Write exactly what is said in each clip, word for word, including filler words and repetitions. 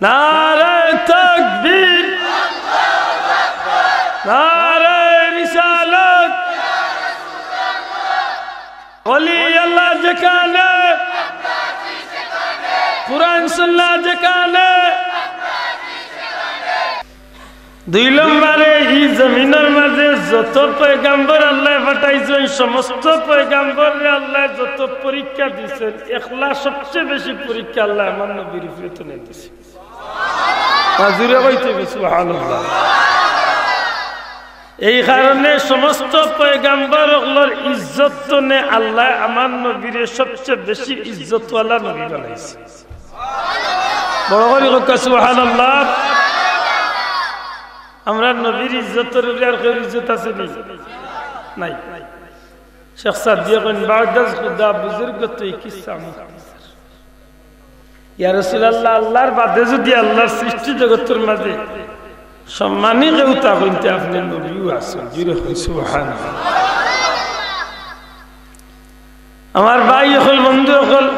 নারায়ে তাকবীর, নারায়ে রিসালাত, ওলি আল্লাহ যেখানে, কোরআন সুন্নাহ যেখানে। দুই নম্বরে, ই জমিনর মাঝে যত পয়গাম্বর আল্লায় পাঠাইছইন, সমস্ত পয়গাম্বররে আল্লায় যত পরীক্ষা দিছইন, একলা সবচেয়ে বেশি পরীক্ষা আল্লায় আমার নবীর উপরে তো নিছইন। আর জোরে কইতে হবে, সুবহানাল্লাহ। এই কারণে সমস্ত পয়গাম্বর অকলর ইজ্জত তনে আল্লায় আমার নবীরে সবচেয়ে বেশি ইজ্জতওয়ালা নবী বানাইছে। বড় করি কউক্কা, সুবহানাল্লাহ। আমরার নবীর ইজ্জতর উপরে আর কেউর ইজ্জত আছে নি? নাই। শেখ সাদিয়ে কইন, "বাদ আজ খুদা বুজুর্গ তুই কিসা মুখতাসর।" ইয়া রাসূলুল্লাহ, আল্লাহর বাদে যদি আল্লাহর সৃষ্টি জগতর মাঝে সম্মানী কেউ থাকইন তে আপনে নবীও আছইন। জোরে কইন সুবহানাল্লাহ। আমার ভাই অকল, বন্ধু অকল,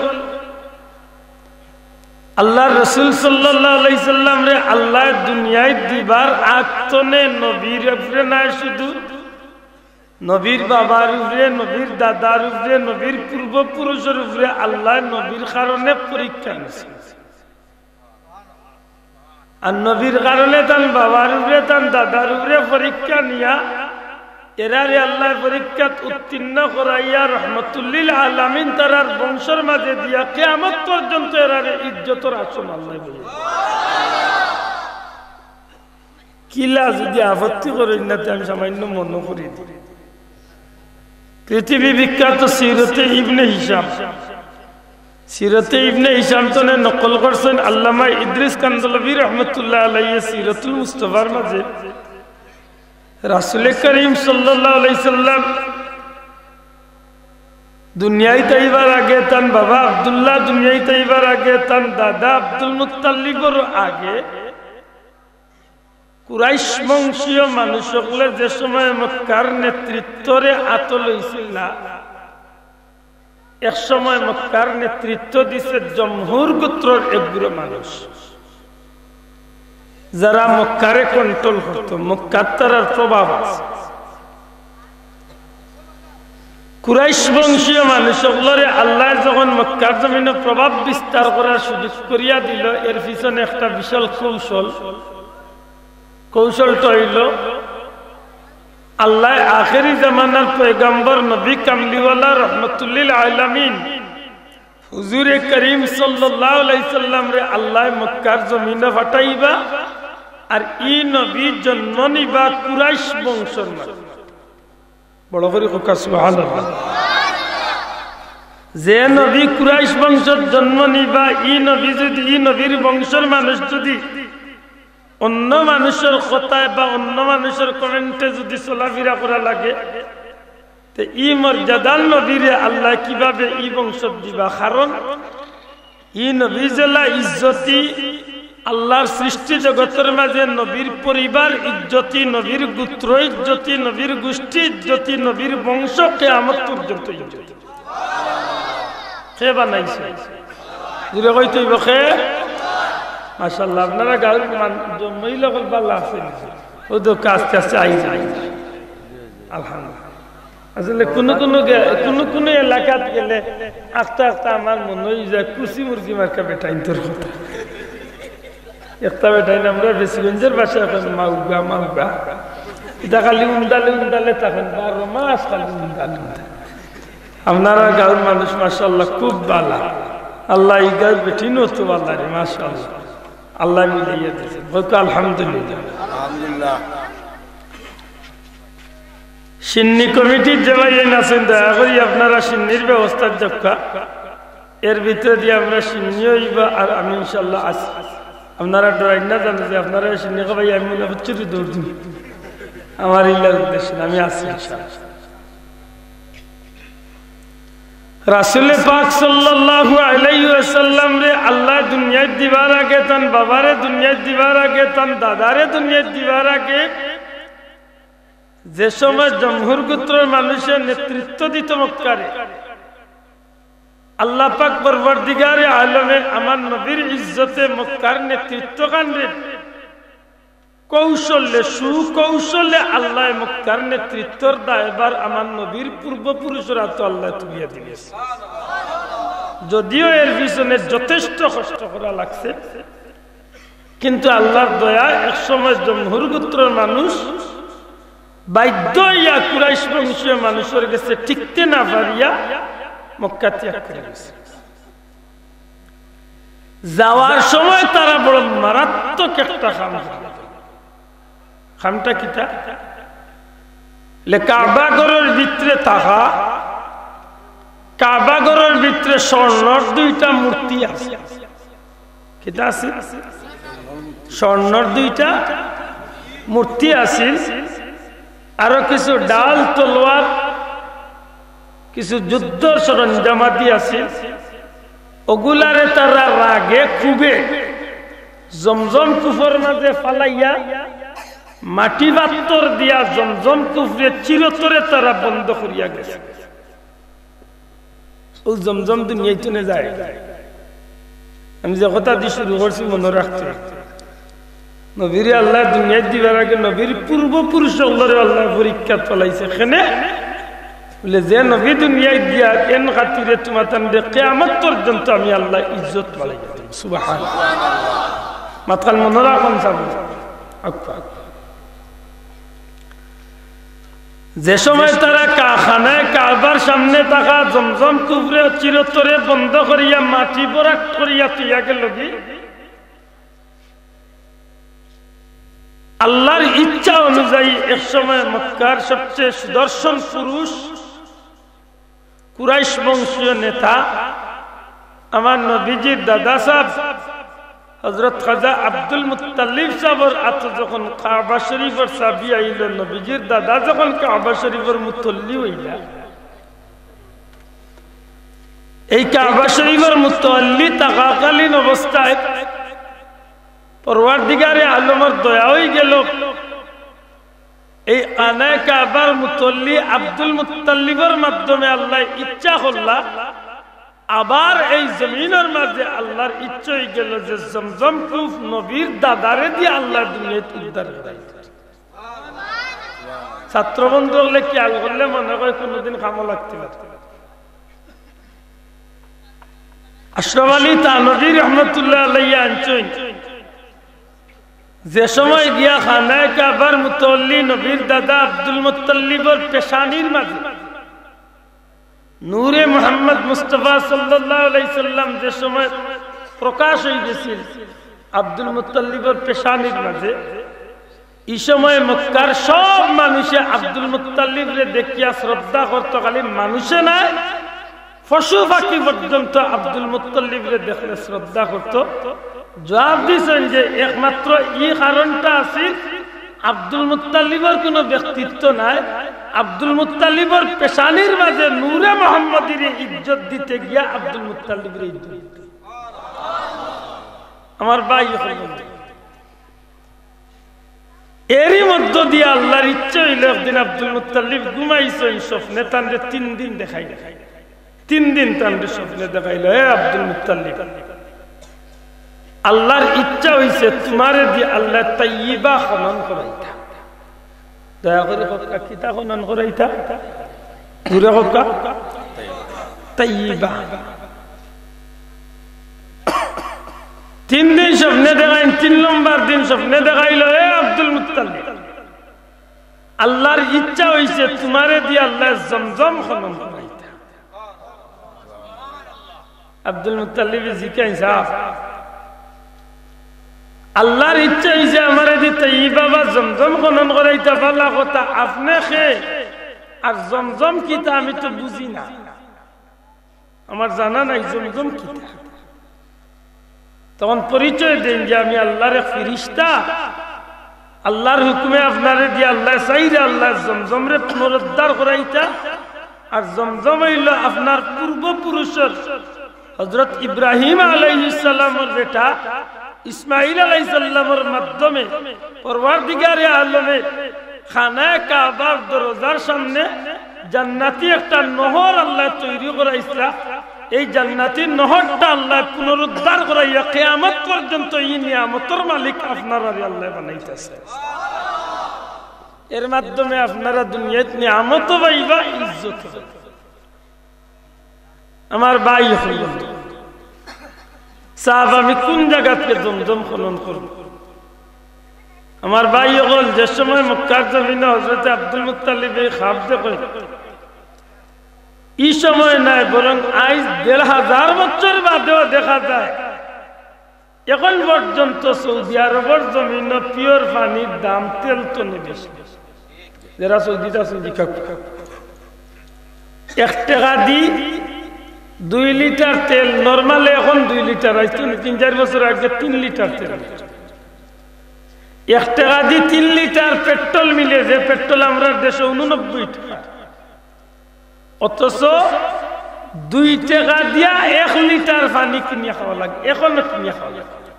আল্লাহর রাসূল সাল্লাল্লাহু আলাইহি সাল্লামরে আল্লায় দুনিয়াত দিবার আগ তনে নবীর উপরে নায় শুধু, নবীর বাবার উপরে, নবীর দাদার উপরে, নবীর পূর্বপুরুষর উপরে আল্লায় নবীর কারণে পরীক্ষা নিছইন। আর নবীর কারণে তান বাবার উপরে, তান দাদার উপরে পরীক্ষা নিয়া এরারে আল্লায় পরীক্ষাত উত্তীর্ণ করাইয়া রহমতুল্লিল আলামিন তারার বংশর মাঝে দিয়া কিয়ামত পর্যন্ত এরারে ইজ্জতর আসন আল্লায় বইয়া। কিলা যদি আপত্তি করইন না, তে আমি সামান্য মনো করি দিই। পৃথিবী বিখ্যাত সিরতে ইবনে হিশাম, সিরতে ইবনে হিশাম তনে নকল করছইন আল্লামা ইদ্রিস কান্দলবী রহমতুল্লাহ আলাইহি সিরতুল মুস্তফার মাঝে রাসূলে করিম সাল্লাল্লাহু আলাইহি সাল্লাম দুনিয়াত আইবার আগে, তান বাবা আব্দুল্লাহ দুনিয়াত আইবার আগে, তান দাদা আব্দুল মুত্তালিবর আগে কুরাইশ বংশীয় মানুষ অকলে যে সময় মক্কার নেতৃত্বরে আতো লইছিল না, এক সময় মক্কার নেতৃত্ব দিছে জমহুর গোত্রর একগুলো মানুষ, যারা মক্কারে কন্ট্রোল করতো, মক্কাত তারার প্রভাব আছে। কুরাইশ বংশীয় মানুষ অকলরে আল্লায় যখন মক্কার জমিনো প্রভাব বিস্তার করার সুযোগ করিয়া দিল, এর পিছনে একটা বিশাল কৌশল। কৌশলটা অইলো, আল্লায় আখেরি জামানার পয়গাম্বর নবী কামলিওয়ালা রহমতুল্লিল আলামিন হুজুরে করিম সাল্লাল্লাহু আলাইহি সাল্লামরে আল্লায় মক্কার জমিনো পাঠাইবা, আর ই নবী জন্ম নিবা কুরাইশ বংশর মাঝে। বড় করি কউক্কা সুবহানাল্লাহ। যে নবী কুরাইশ বংশত জন্ম নিবা, ই নবী যদি, ই নবীর বংশর মানুষ যদি অন্য মানুষর কথায় বা অন্য মানুষর কমেন্টে যদি চলাফিরা করা লাগে, তে ই মর্যাদার নবীরে আল্লায় কিভাবে ই বংশত দিবা? কারণ ই নবী যেলা ইজ্জতি, আল্লাহর সৃষ্টি জগতর মাঝে নবীর পরিবার ইজ্জতি, নবীর গোত্র ইজ্জতি, নবীর গোষ্ঠী ইজ্জতি, নবীর বংশ কিয়ামত পর্যন্ত ইজ্জতি। কে বানাইছে? জোরে কইতে অইবো কে? মাশাআল্লাহ, আপনারা গাউর মান-, মহিলা অকল ভালা আছইন। ও তো আস্তে আস্তে আই যায়। আলহামদুলিল্লাহ। আসলে কুনু কুনু গে-, কুনু কুনু এলাকাত গেলে আখতা আখতা আমার মনো অই যায় কুচি মুরগি মার্কা বেটাইন্তর কথা। একটা বেটাইন আমরার বেশিগঞ্জর ভাষায় কইন মাউগা, মাউগা। ইতা খালি উন্দালে উন্দালে থাকইন, বারো মাস খালি উন্দালে উন্দালে। আপনারা গাউর মানুষ মাশাআল্লাহ খুব ভালা। আল্লায় ই গাউর বেটিনও তো ভালা রে, মাশাআল্লাহ। আল্লায় মিলাইয়া দিছে। বলতো আলহামদুলিল্লাহ। আলহামদুলিল্লাহ। শিন্নি কমিটির যে ভাইয়াইন আছইন, দয়া করি আপনারা শিন্নির ব্যবস্থা দেউক্কা। এর ভিতরে দিয়া আমরা শিন্নি অইবা, আর আমি ইনশাআল্লাহ আছি। আপনারা ডরাইন না জানো যে আপনারা শিন্নি খাবাই আমি মনে হচ্ছে দৌড় দিন। আমার ইল্লার উদ্দেশ্যে না, আমি আছি ইনশাআল্লাহ। রাসূলে পাক সাল্লাল্লাহু আলাইহি ওয়াসাল্লামরে আল্লায় দুনিয়াত দিবার আগে, তান বাবারে দুনিয়াত দিবার আগে, তান দাদারে দুনিয়াত দিবার আগে, যে সময় জমহুর গোত্রর মানুষে নেতৃত্ব দিত মক্কারে, আল্লাহ পাক পরওয়ারদিগারে আলমে আমার নবীর ইজ্জতে মক্কার নেতৃত্বখানরে কৌশলে, সুকৌশলে আল্লায় মক্কার নেতৃত্বর দায়ভার আমার নবীর পূর্বপুরুষর আতো আল্লায় তুলিয়া দিলাইছে। যদিও এর পিছনে যথেষ্ট কষ্ট করা লাগছে, কিন্তু আল্লাহর দয়ায় এক সময় জমহুর গোত্রর মানুষ বাধ্য অইয়া কুরাইশ বংশীয় মানুষর গেছে টিকতে না পারিয়া মক্কা ত্যাগ করি গেছে। যাওয়ার সময় তারা বড় মারাত্মক একটা কাম করল। কামটা কিতা? লে কাবা ঘরর ভিতরে থাকা, কাবা ঘরর ভিতরে স্বর্ণর দুইটা মূর্তি আছে। কিতা আছে? স্বর্ণর দুইটা মূর্তি আছিল, আরো কিছু ঢাল তলোয়ার, কিছু যুদ্ধর সরঞ্জামাদি আছিল। ওগুলারে তারা রাগে ক্ষোভে জমজম কূপর মাঝে ফালাইয়া মাটি পাত্থর দিয়া জমজম কূপরে চিরতরে তারা বন্ধ করিয়া গেছে। ও জমজম দুনিয়াইত নে যায়। আমি যে কথাদি শুরু করছি মনো রাখতে, নবীরে আল্লায় দুনিয়াইত দিবার আগে নবীর পূর্বপুরুষ অকলরে আল্লায় পরীক্ষাত ফালাইছে। কেনে? বলে, যে নবী দুনিয়াইত দিয়া এন খাতিরে তুমাতানরে কিয়ামত পর্যন্ত আমি আল্লায় ইজ্জত বাড়াইয়া দিমু। সুবহানাল্লাহ। মাতখান মনো রাখুন সব। আকবার। যে সময় তারা কা-, খানায় কাবার সামনে থাকা জমজম কূপরে চিরতরে বন্ধ করিয়া মাটি ভরাট করিয়া থইয়া গেলগি, আল্লাহর ইচ্ছা অনুযায়ী এক সময় মক্কার সবচেয়ে সুদর্শন পুরুষ, কুরাইশ বংশীয় নেতা, আমার নবীজির দাদা সাব হযরত খাজা আব্দুল মুত্তালিব সাবর আতো যখন কাবা শরীফর চাবি আইল, নবীজির দাদা যখন কাবা শরীফর মুতল্লি অইলা, এই কাবা শরীফর মুতল্লি থাকাকালীন অবস্থায় পরওয়ারদিগারে আলমর দয়া অইগেল, এই খানায় কাবার মুতল্লি আব্দুল মুত্তালিবর মাধ্যমে আল্লায় ইচ্ছা করলা, আবার এই জমিনর মাঝে আল্লাহর ইচ্ছা অইগেল যে জমজম কূপ নবীর দাদারে দিয়া আল্লায় দুনিয়াইত উদ্ধার করাইতা। ছাত্র বন্ধু অকলে খিয়াল করলে মনে কয় কুনুদিন কামো লাগতে পারে। আশরাফ আলী থানভী রহমতুল্লাহ আলাইহি আনছইন, যে সময় গিয়া খানায় কাবার মুতল্লি নবীর দাদা আব্দুল মুত্তালিবর পেশানির মাঝে নূরে মুহাম্মদ মুস্তাফা সাল্লাল্লাহু আলাইহি সাল্লাম যে সময় প্রকাশ অইগেছিল আব্দুল মুত্তালিবর পেশানির মাঝে, ই সময় মক্কার সব মানুষে আব্দুল মুত্তালিবরে দেখিয়া শ্রদ্ধা করতো। খালি মানুষে নায়, পশু পাখি পর্যন্ত আব্দুল মুত্তালিবরে দেখলে শ্রদ্ধা করতো। জবাব দিছইন যে একমাত্র ই কারণটা আছিল, আব্দুল মুত্তালিবর কুনু ব্যক্তিত্ব নাই। আব্দুল মুত্তালিবর পেশানির মাঝে নূরে মোহাম্মদীরে ইজ্জত দিতে গিয়া আব্দুল মুত্তালিবরে ইজ্জত দিত। আমার ভাই অকল, এরই মধ্য দিয়া আল্লাহর ইচ্ছা অইল, একদিন আব্দুল মুত্তালিব ঘুমাইছইন, স্বপ্নে তানরে তিন দিন দেখাইল। তিন দিন তানরে স্বপ্নে দেখাইল, "এ আব্দুল মুত্তালিব, আল্লাহর ইচ্ছা অইছে তুমারে দি আল্লায় তাইয়িবা খনন করাইতা।" দয়া করি কউক্কা, কিতা খনন করাইতা? জুরে কউক্কা, তাইয়িবা। তিন দিন স্বপ্নে দেখাইন, তিন নম্বর দিন স্বপ্নে দেখাইল, "এ আব্দুল মুত্তালিব, আল্লাহর ইচ্ছা অইছে তুমারে দি আল্লায় জমজম খনন করাইতা।" আব্দুল মুত্তালিবে জিকাইন, "সাব, আল্লাহর ইচ্ছা অইছে আমারে দি তাইয়িবা বা জমজম খনন করাইতা, ভালা কথা, আপনে কে আর জমজম কিতা আমি তো বুঝি না, আমার জানা নাই জমজম কিতা।" তখন পরিচয় দেইন যে, "আমি আল্লাহর এক ফিরিস্তা, আল্লাহর হুকুমে আপনারে দি আল্লায় চাইরা আল্লায় জমজমরে পুনরুদ্ধার করাইতা। আর জমজম অইল আপনার পূর্বপুরুষর হযরত ইব্রাহিম আলাইহিস সালামর বেটা ইসমাইল আলাইহিস সালামর মাধ্যমে পরওয়ারদিগারে আলমে খানায়ে কাবার দরজার সামনে জান্নাতি একটা নহর আল্লায় তৈরি করাইছলা।" এই জান্নাতি নহরটা আল্লায় পুনরুদ্ধার করাইয়া কিয়ামত পর্যন্ত ই নিয়ামতর মালিক আপনারারে আল্লায় বানাইতাছে। এর মাধ্যমে আপনারা দুনিয়াত নিয়ামতও পাইবা, ইজ্জতও পাইবা। আমার ভাই অকল, সাব, আমি কোন জাগাত জমজম খনন করব? আমার ভাই অকল, যে সময় মক্কার জমিনে হযরতে আব্দুল মুত্তালিব এই খাব দেখইন, ই সময় নায়, বরং আইজ দেড় হাজার বছর বাদেও দেখা যায়, এখন পর্যন্ত সৌদি আরবর জমিনো পিওর পানির দাম তেল তনে বেশি। যারা সৌদিত আছইন, জিকাউক্কা। এক টেকা দি দুই লিটার তেল, নরমালে এখন দুই লিটার, আইজ তিন, তিন চাইর বছর আগে তিন লিটার তেল। এক টেকা দি তিন লিটার পেট্রোল মিলে, যে পেট্রোল আমরার দেশো ঊননব্বই টেকা। অথচ দুই টেকা দিয়া এক লিটার পানি কিনিয়া খাওয়া লাগে, এখনো কিনিয়া খাওয়া লাগে।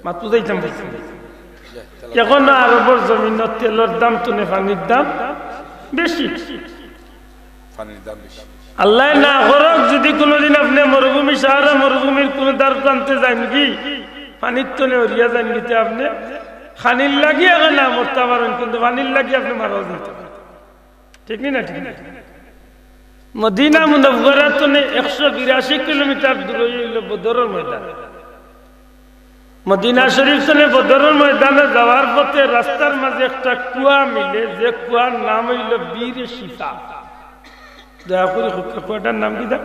মাত বুঝাইতাম পারছি না। এখনো আরবর জমিনো তেলর দাম তনে পানির দাম বেশি। পানির দাম বেশি। আল্লায় না করউক, যুদি কুনুদিন আপনে মরুভূমি সাহারা মরুভূমির কুনু দ্বার প্রান্তে যাইনগি, পানির তনে হরিয়া যাইনগি, তে আপনে খানির লাগি এখন না মরতা পারইন, কিন্তু পানির লাগি আপনে মারাও যাইতা পারইন। ঠিক নি না? ঠিক নি? মদিনা মুনাওয়ারা তনে একশো বিরাশি কিলোমিটার দূরে অইলো বদরর ময়দান। মদিনা শরীফ তনে বদরর ময়দানো যাওয়ার পথে রাস্তার মাঝে একটা কুয়া মিলে, যে কুয়ার নাম অইলো বীরে শিফা। দয়া করি কউক্কা, কুয়াটার নাম কিতা?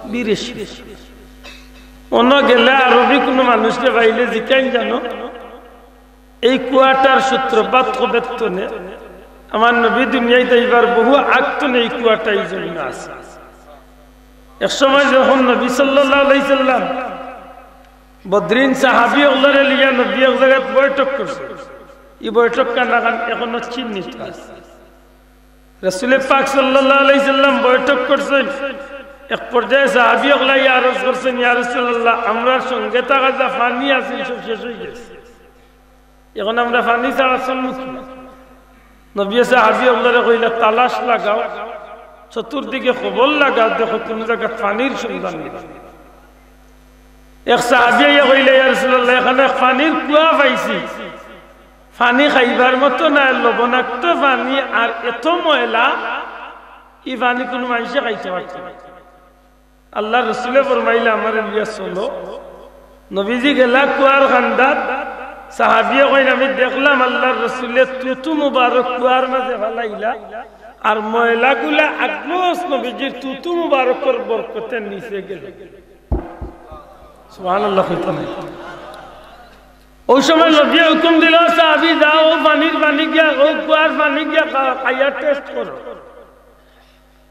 বীরে শিফা। অনো গেলে আরবি কুনু মানুষরে পাইলে জিকাইন জানো, এই কুয়াটার সূত্রপাত কবে তনে? আমার নবী দুনিয়াত আইবার বহু আগ তনে এই কুয়াটা ই জমিনো আছে। এক সময় যখন নবী সাল্লাল্লাহু আলাইহি সাল্লাম বদরিন সাহাবী অকলরে লইয়া নবী এক জাগাত বৈঠক করছইন, ই বৈঠকখানাখান এখনো চিহ্নিত আছে। রাসূলে পাক সাল্লাল্লাহু আলাইহি সাল্লাম বৈঠক করছইন, এক পর্যায়ে সাহাবী অকলে আরজ করছইন, "ইয়া রাসূলুল্লাহ, আমরার সঙ্গে থাকা যা পানি আছিল, সব শেষ অইগেছে।" এখন আমরা পানি ছাড়া চলমু কিলা? নবীয়ে সাহাবী অকলরে কইলা, "তালাশ লাগাও, চতুর্দিকে খবর লাগাও, দেখো কুনু জাগাত পানির সন্ধান নি।" এক সাহাবী আইয়া কইলা, "ইয়া রাসূলুল্লাহ, এখানো এক পানির কুয়া পাইছি, পানি খাইবার মতো নায়, লবণাক্ত পানি আর এত ময়লা, ই পানি কুনু মানষে খাইতে পারতো না।" আল্লার রসুলে ফরমাইলা, "আমারে লইয়া চলো।" নবীজি গেলা কুয়ার কান্দাত। সাহাবিয়ে কইন, "আমি দেখলাম আল্লার রসুলে থুথু মুবারক কুয়ার মাঝে ফালাইলা, আর ময়লাগুলা আগমস নবীজির থুথু মুবারকর বরকতে নিচে গেল।" সুবহানাল্লাহ কইতা নায়। অউ সময় নবীয়ে হুকুম দিলা, "সাহাবি যাও, অউ পানির পানি গিয়া, অউ কুয়ার পানি গিয়া খা-, খাইয়া test করো।"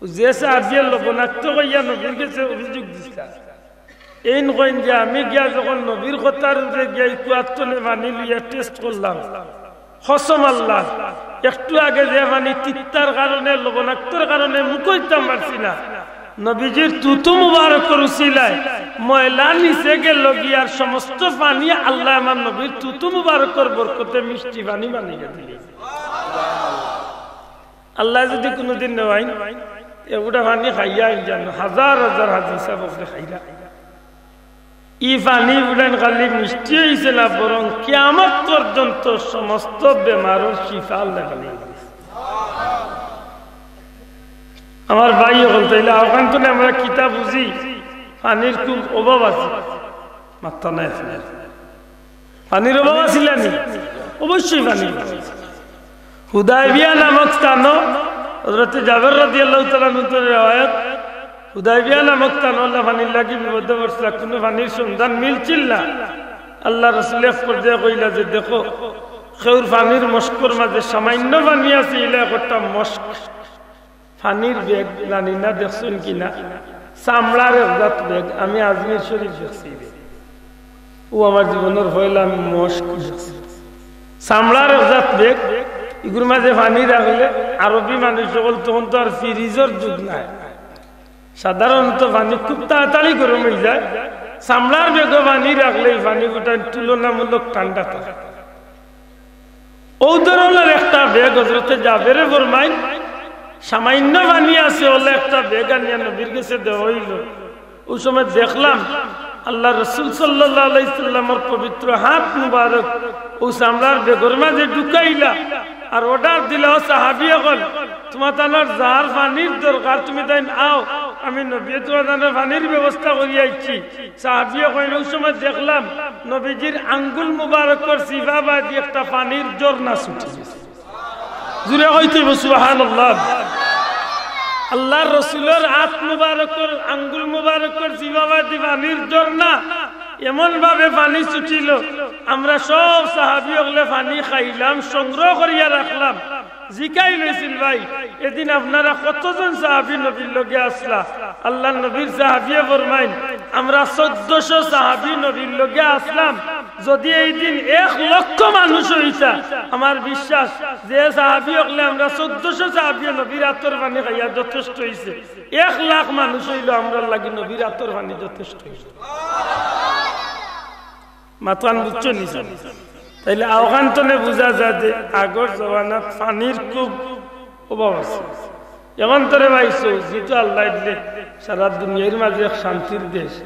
যে সাহাবিয়ে লবণাক্ত কইয়া নবীর গেছে অভিযোগ দিছলা, এইন কইন যে, "আমি গিয়া যখন নবীর কথার উপরে গিয়া ই কুয়ার তনে পানি লইয়া test করলাম, কসম আল্লার, একটু আগে যে পানি তিত্তার কারণে, লবণাক্তর কারণে মুখো দিতাম পারছি না, নবীজির থুথু মুবারকর উসিলায় ময়লা নিচে গেল গিয়া, আর সমস্ত পানি আল্লায় আমার নবীর থুথু মুবারকর বরকতে মিষ্টি পানি বানাইয়া দিলে।" আল্লায় যুদি কুনুদিন নেওয়াইন, এগুটা পানি খাইয়া আইন জানো, হাজার হাজার হাজি সাব অকলে খাইরা। ই পানি গুটাইন খালি মিষ্টি অইছে না, বরং কিয়ামত পর্যন্ত সমস্ত বেমারর শিফা আল্লায় বানাই দিছে। আমার ভাই অকল, তাইলে অখান তনে আমরা কিতা বুঝি? পানির খুব অভাব আছে, মাত্তা নাই আছে। পানির অভাব আছিল নি? অবশ্যই পানির অভাব আছিল। হুদায়বিয়া নামক স্থানো, হযরতে জাবের রাদিয়াল্লাহু তাআলা আনহু তনে রেওয়ায়াত, হুদায়বিয়া নামক স্থানো আল্লাহ পানির লাগি বিপদে পড়ছিলা, কুনু পানির সন্ধান মিলছিল না। আল্লার রসুলে এক পর্যায়ে কইলা যে, "দেখো, কেউর পানির মশকর মাঝে সামান্য পানি আছে, ইলা একটা মশক।" পানির ব্যাগ জানি না দেখছইন কি না, চামড়ার এক জাত ব্যাগ, আমি আজমির শরীফ দেখছি। অউ আমার জীবনর পয়লা আমি মশক দেখছি। চামড়ার এক জাত ব্যাগ, ইগুর মাঝে পানি রাখলে, আরবি মানুষ অকল, তখন তো আর ফ্রিজর যুগ নাই, সাধারণত পানি খুব তাড়াতাড়ি গরম অইযায়। চামড়ার ব্যাগো পানি রাখলে ই পানি গুটাইন তুলনামূলক ঠান্ডা থাকে। অউ ধরনর একটা ব্যাগ হযরতে জাবেরে ফরমাইন, সামান্য পানি আছে, অলা একটা ব্যাগ আনিয়া নবীর গেছে দেওয়া অইলো। অউ সময় দেখলাম আল্লার রসুল সাল্লাল্লাহু আলাইহি সাল্লামর পবিত্র হাত মুবারক অউ চামড়ার ব্যাগর মাঝে ঢুকাইলা, আর অর্ডার দিলা, "ও সাহাবী অকল, তুমাতানর যার পানির দরকার, তুমিতাইন আও, আমি নবীয়ে তুমাতানর পানির ব্যবস্থা করিয়া আইছি।" সাহাবীয়ে কইন, অউ সময় দেখলাম নবীজির আঙ্গুল মুবারকর চিবাবাদি একটা পানির ঝর্ণা ছুটি গেছে। জুরে কইতে অইবো, সুবহানাল্লাহ। আল্লার রসুলর আত মুবারকর, আঙ্গুল মুবারকর চিবাবাদি পানির ঝর্ণা, এমন ভাবে পানি ছুটিলো, আমরা সব সাহাবী অকলে পানি খাইলাম, সংগ্রহ করিয়া রাখলাম। জিকাইল অইছিল, "ভাই, এদিন আপনারা কতজন সাহাবী নবীর লগে আছলা?" আল্লার নবীর সাহাবীয়ে ফরমাইন, "আমরা চৌদ্দশো সাহাবী নবীর লগে আছলাম, যুদি এই দিন এক লক্ষ মানুষ অইতা, আমার বিশ্বাস যে সাহাবী অকলে আমরা চৌদ্দশো সাহাবী নবীর আতর পানি খাইয়া যথেষ্ট অইছে, এক লাখ মানুষ অইলো আমরার লাগি নবীর আতর পানি যথেষ্ট অইছে।" মাতখান বুঝছো নি? তাইলে অখান তনে বুঝা যায় যে আগর জমানাত পানির খুব অভাব আছিল। অখন তো রে ভাই, সৌদি তো আল্লায় দিলে সারা দুনিয়ার মাঝে এক শান্তির দেশ,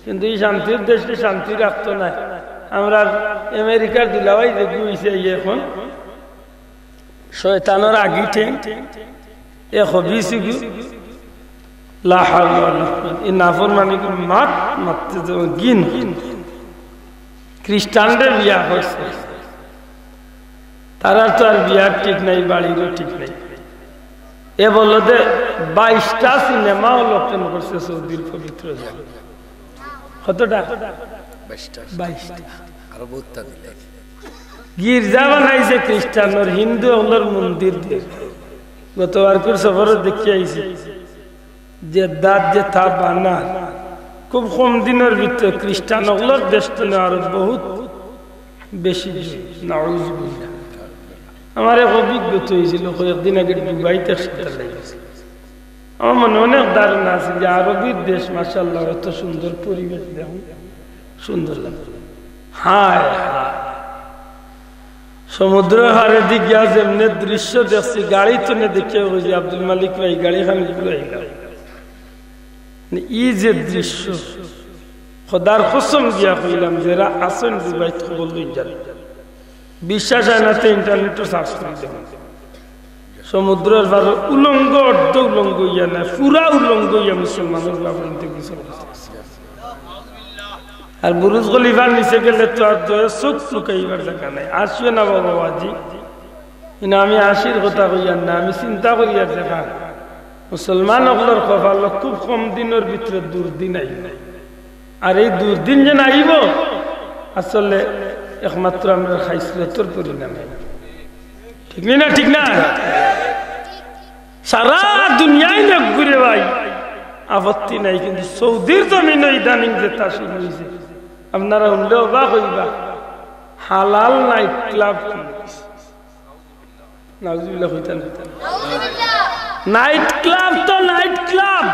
কিন্তু ই শান্তির দেশে শান্তি রাখতো নায়। আমরার আমেরিকার দুলাভাই যেগু অইছে, ই অখন শয়তানর আগি ঠেং, এ খবিস ইগু, লা হাওলা ওয়ালা কুওয়াতা। ই নাফরমানি মাত মাততে যে ঘিন। খ্রিস্টানরে বিয়া করছে, তারার তো আর বিয়ার ঠিক নাই, বাড়িরও ঠিক নাই। এ বলদে বাইশটা সিনেমা হল open করছে সৌদির পবিত্র জমিন। কতটা? বাইশটা। বাইশটা। আরো বহুতটা দিলে। গির্জা বানাইছে খ্রিস্টানর, হিন্দু অকলর মন্দির দিয়া। গতবারকুর সফরো দেখিয়া আইছি, জেদ্দাত যেতা বানার, খুব কম দিনর ভিতরে খ্রিস্টান অকলর দেশ তনে আরো বহুত বেশি জোর। নাউজুবিল্লাহ। আমার এক অভিজ্ঞতা অইছিল, কয়েকদিন আগে দুবাইত এক সেন্টার লাগিছে। আমার মনে অনেক ধারণা আছে যে আরবির দেশ, মাশাআল্লাহ, অত সুন্দর পরিবেশ, দেখুন, সুন্দর লাগে। হায় হায়, সমুদ্রর পাড়েদি গিয়া যেমনে দৃশ্য দেখছি, গাড়ি তনে দেখিয়া কইছি, "আব্দুল মালিক ভাই, গাড়িখান ঘুরাইলাও।" ই যে দৃশ্য, খোদার কসম দিয়া কইলাম, যেরা আছইন দুবাইত কবুল অইন যান। বিশ্বাস অয় না তে ইন্টারনেটো সার্চ করি দেখুন। সমুদ্রর পাড়ো উলঙ্গ, অর্ধ উলঙ্গ অইয়া নায়, পুরা উলঙ্গ অইয়া মুসলমানর বাবুইন্তে গোসল করছে। আর বুরুজ খলিফার নিচে গেলে তো আর দয়া চউখ লুকাইবার জাগা নাই। আসিও না বাবা আজি, কিন্তু আমি আসির কথা কইয়ার না, আমি চিন্তা করিয়ার দেখা মুসলমান অকলর কপালো খুব কম দিনর ভিতরে দুর্দিন আইবো। আর এই দুর্দিন যেন আইবো, আসলে একমাত্র আমরার খাইছলতর পরিণামে। ঠিক নি না? ঠিক না? সারা দুনিয়ায় নেক ঘুরে ভাই, আপত্তি নাই, কিন্তু সৌদির জমিনো ইদানিং যেতা শুরু অইছে, আপনারা হুনলে অবাক অইবা। হালাল নাইট ক্লাব কি? নাউজুবিল্লাহ কইতা না। নাইট ক্লাব তো নাইট ক্লাব।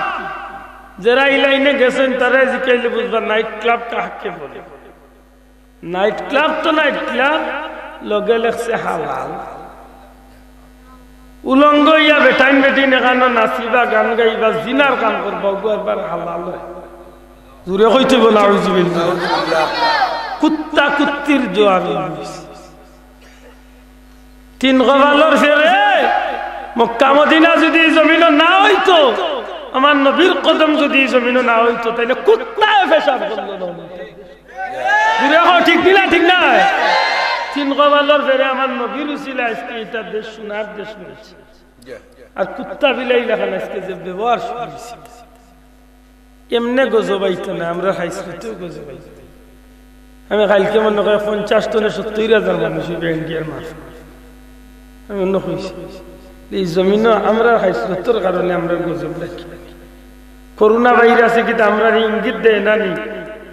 যেরা ই লাইনো গেছইন, তারারে জিকাইলে বুঝবা নাইট ক্লাব কাকে বলে। নাইট ক্লাব তো নাইট ক্লাব, লগে লেখছে হালাল। উলঙ্গ অইয়া বেটাইন বেটিন এখানো নাচিবা, গান গাইবা, জিনার কাম করবা, অগু আবার হালাল অয়। জুরে কইতে অইবো নাউজুবিল্লাহ। কুত্তা কুত্তির জোয়ান অইছে। তিন কপালর ফেরে মক্কা মদিনা যুদি ই জমিনো না অইতো, আমার নবীর কদম যুদি ই জমিনো না অইতো, তাইলে কুত্তায় পেশাব করলো না। জুরে কও, ঠিক নি না? ঠিক না? তিন কপালর ফেরে আমার নবীর উসিলায় আইজকে ইটা দেশ সোনার দেশ অইছে। আর কুত্তা বিলাইর লাখান আইজকে যে ব্যবহার শুরু অইছে, এমনে গজব আইতো না, আমরার খাইছলতেও গজব আইতো। আমি কাইলকে মনো করি পঞ্চাশ তনে সত্তইর হাজার মানুষ অইবা ইন্ডিয়ার মাঝে। আমি অনো কইছি, ই জমিনো আমরার খাইছলতর কারণে আমরার গজব লাগি। করোনা ভাইরাসে কিতা আমরারে ইঙ্গিত দেয় না নি?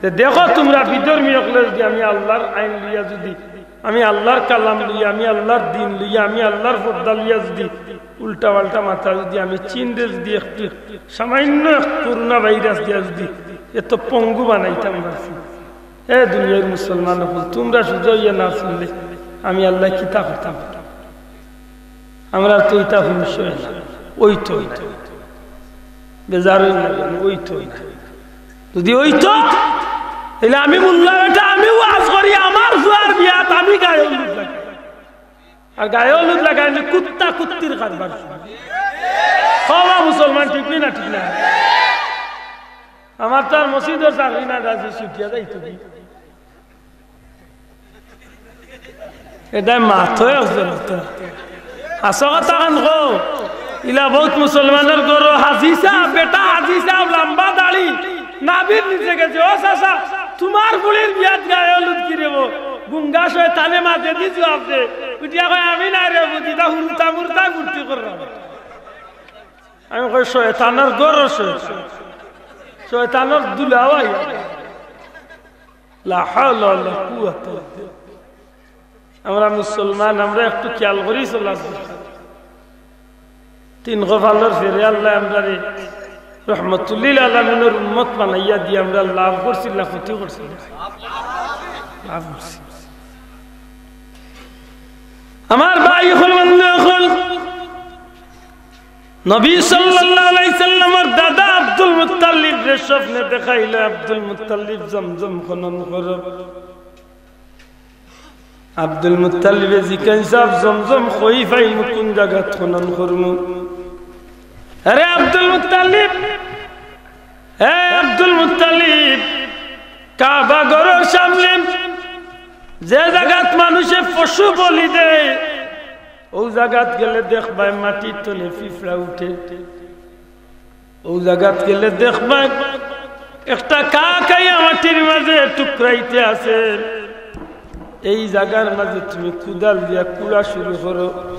যে দেখো তুমরা বিধর্মী অকলে যুদি আমি আল্লার আইন লইয়া যুদি, আমি আল্লার কালাম লইয়া, আমি আল্লার দিন লইয়া, আমি আল্লার পর্দা লইয়া যুদি উল্টা পাল্টা মাতা যুদি আমি চীনরে যুদি একটু সামান্য এক করোনা ভাইরাস দিয়া যুদি এত পঙ্গু বানাইতাম পারছি, এ দুনিয়ার মুসলমান অকল, তুমরা সুজা অইয়া না চললে আমি আল্লায় কিতা করতাম? আমরার তো ইতা হুশ অয় না। অইতো না। বেজার অইন না, অইতো না। যদি অইতো, তাইলে আমি মোল্লা বেটা, আমি ওয়াজ করি, আমার ফুয়ার বিয়াত আমি গায়ে হলুদ লাগাই। আর গায়ে হলুদ লাগাইলে কুত্তা কুত্তির কারবার। কওবা মুসলমান, ঠিক নি না? ঠিক না? আমার তো আর মসজিদর চাকরি না, দাজি ছুটিয়া যাইতো কি? এটা মাতই আছে না তো। হাছা কথা খান কও। ইলা বউত মুসলমানর ঘরো হাজি সাব, বেটা হাজি সাব, লম্বা দাড়ি, নাভির নিচে গেছে। ও চাচা, তুমার ফুড়ির বিয়াত গায়ে হলুদ কিরে বো? গুঙ্গা শয়তানে মাঝে দি জুয়াপ দে। উঠিয়া কয়, "আমি না রে বুঝি, তা হুরুতা মুরুতা ঘুরতি কররাম।" আমি কই, "শয়তানর ঘরো শয়তান, শয়তানর দুলাভাই।" লা হাওলা ওয়ালা কুওয়াতা ইল্লা বিল্লাহ। আমরা মুসলমান, আমরা একটু খেয়াল করি চলার দরকার। তিন কপালর ফেরে আল্লায় আমরারে রহমতুল্লিল আলামিনর উম্মত বানাইয়া দিয়া আমরা লাভ করছি, লাভ ক্ষতি করছি? লাভ করছি। আমার ভাই অকল, বন্ধু অকল, নবী সাল্লাল্লাহু আলাইহি সাল্লামর দাদা আব্দুল মুত্তালিবরে স্বপ্নে দেখাইল, "আব্দুল মুত্তালিব, জমজম খনন করো।" আব্দুল মুত্তালিবে জিকাইন, "সাব, জমজম কই পাইমু, কুন জাগাত খনন করমু?" আরে আব্দুল মুত্তালিব, হে আব্দুল মুত্তালিব, কাবা ঘরর সামনে যে জাগাত মানুষে পশু বলি দেয়, অউ জাগাত গেলে দেখবায় মাটির তলে পিঁপড়া উঠে। অউ জাগাত গেলে দেখবায় একটা কাক আইয়া মাটির মাঝে টুকরাইতে আছে। এই জাগার মাঝে তুমি কুদাল দিয়া কুড়া শুরু করো।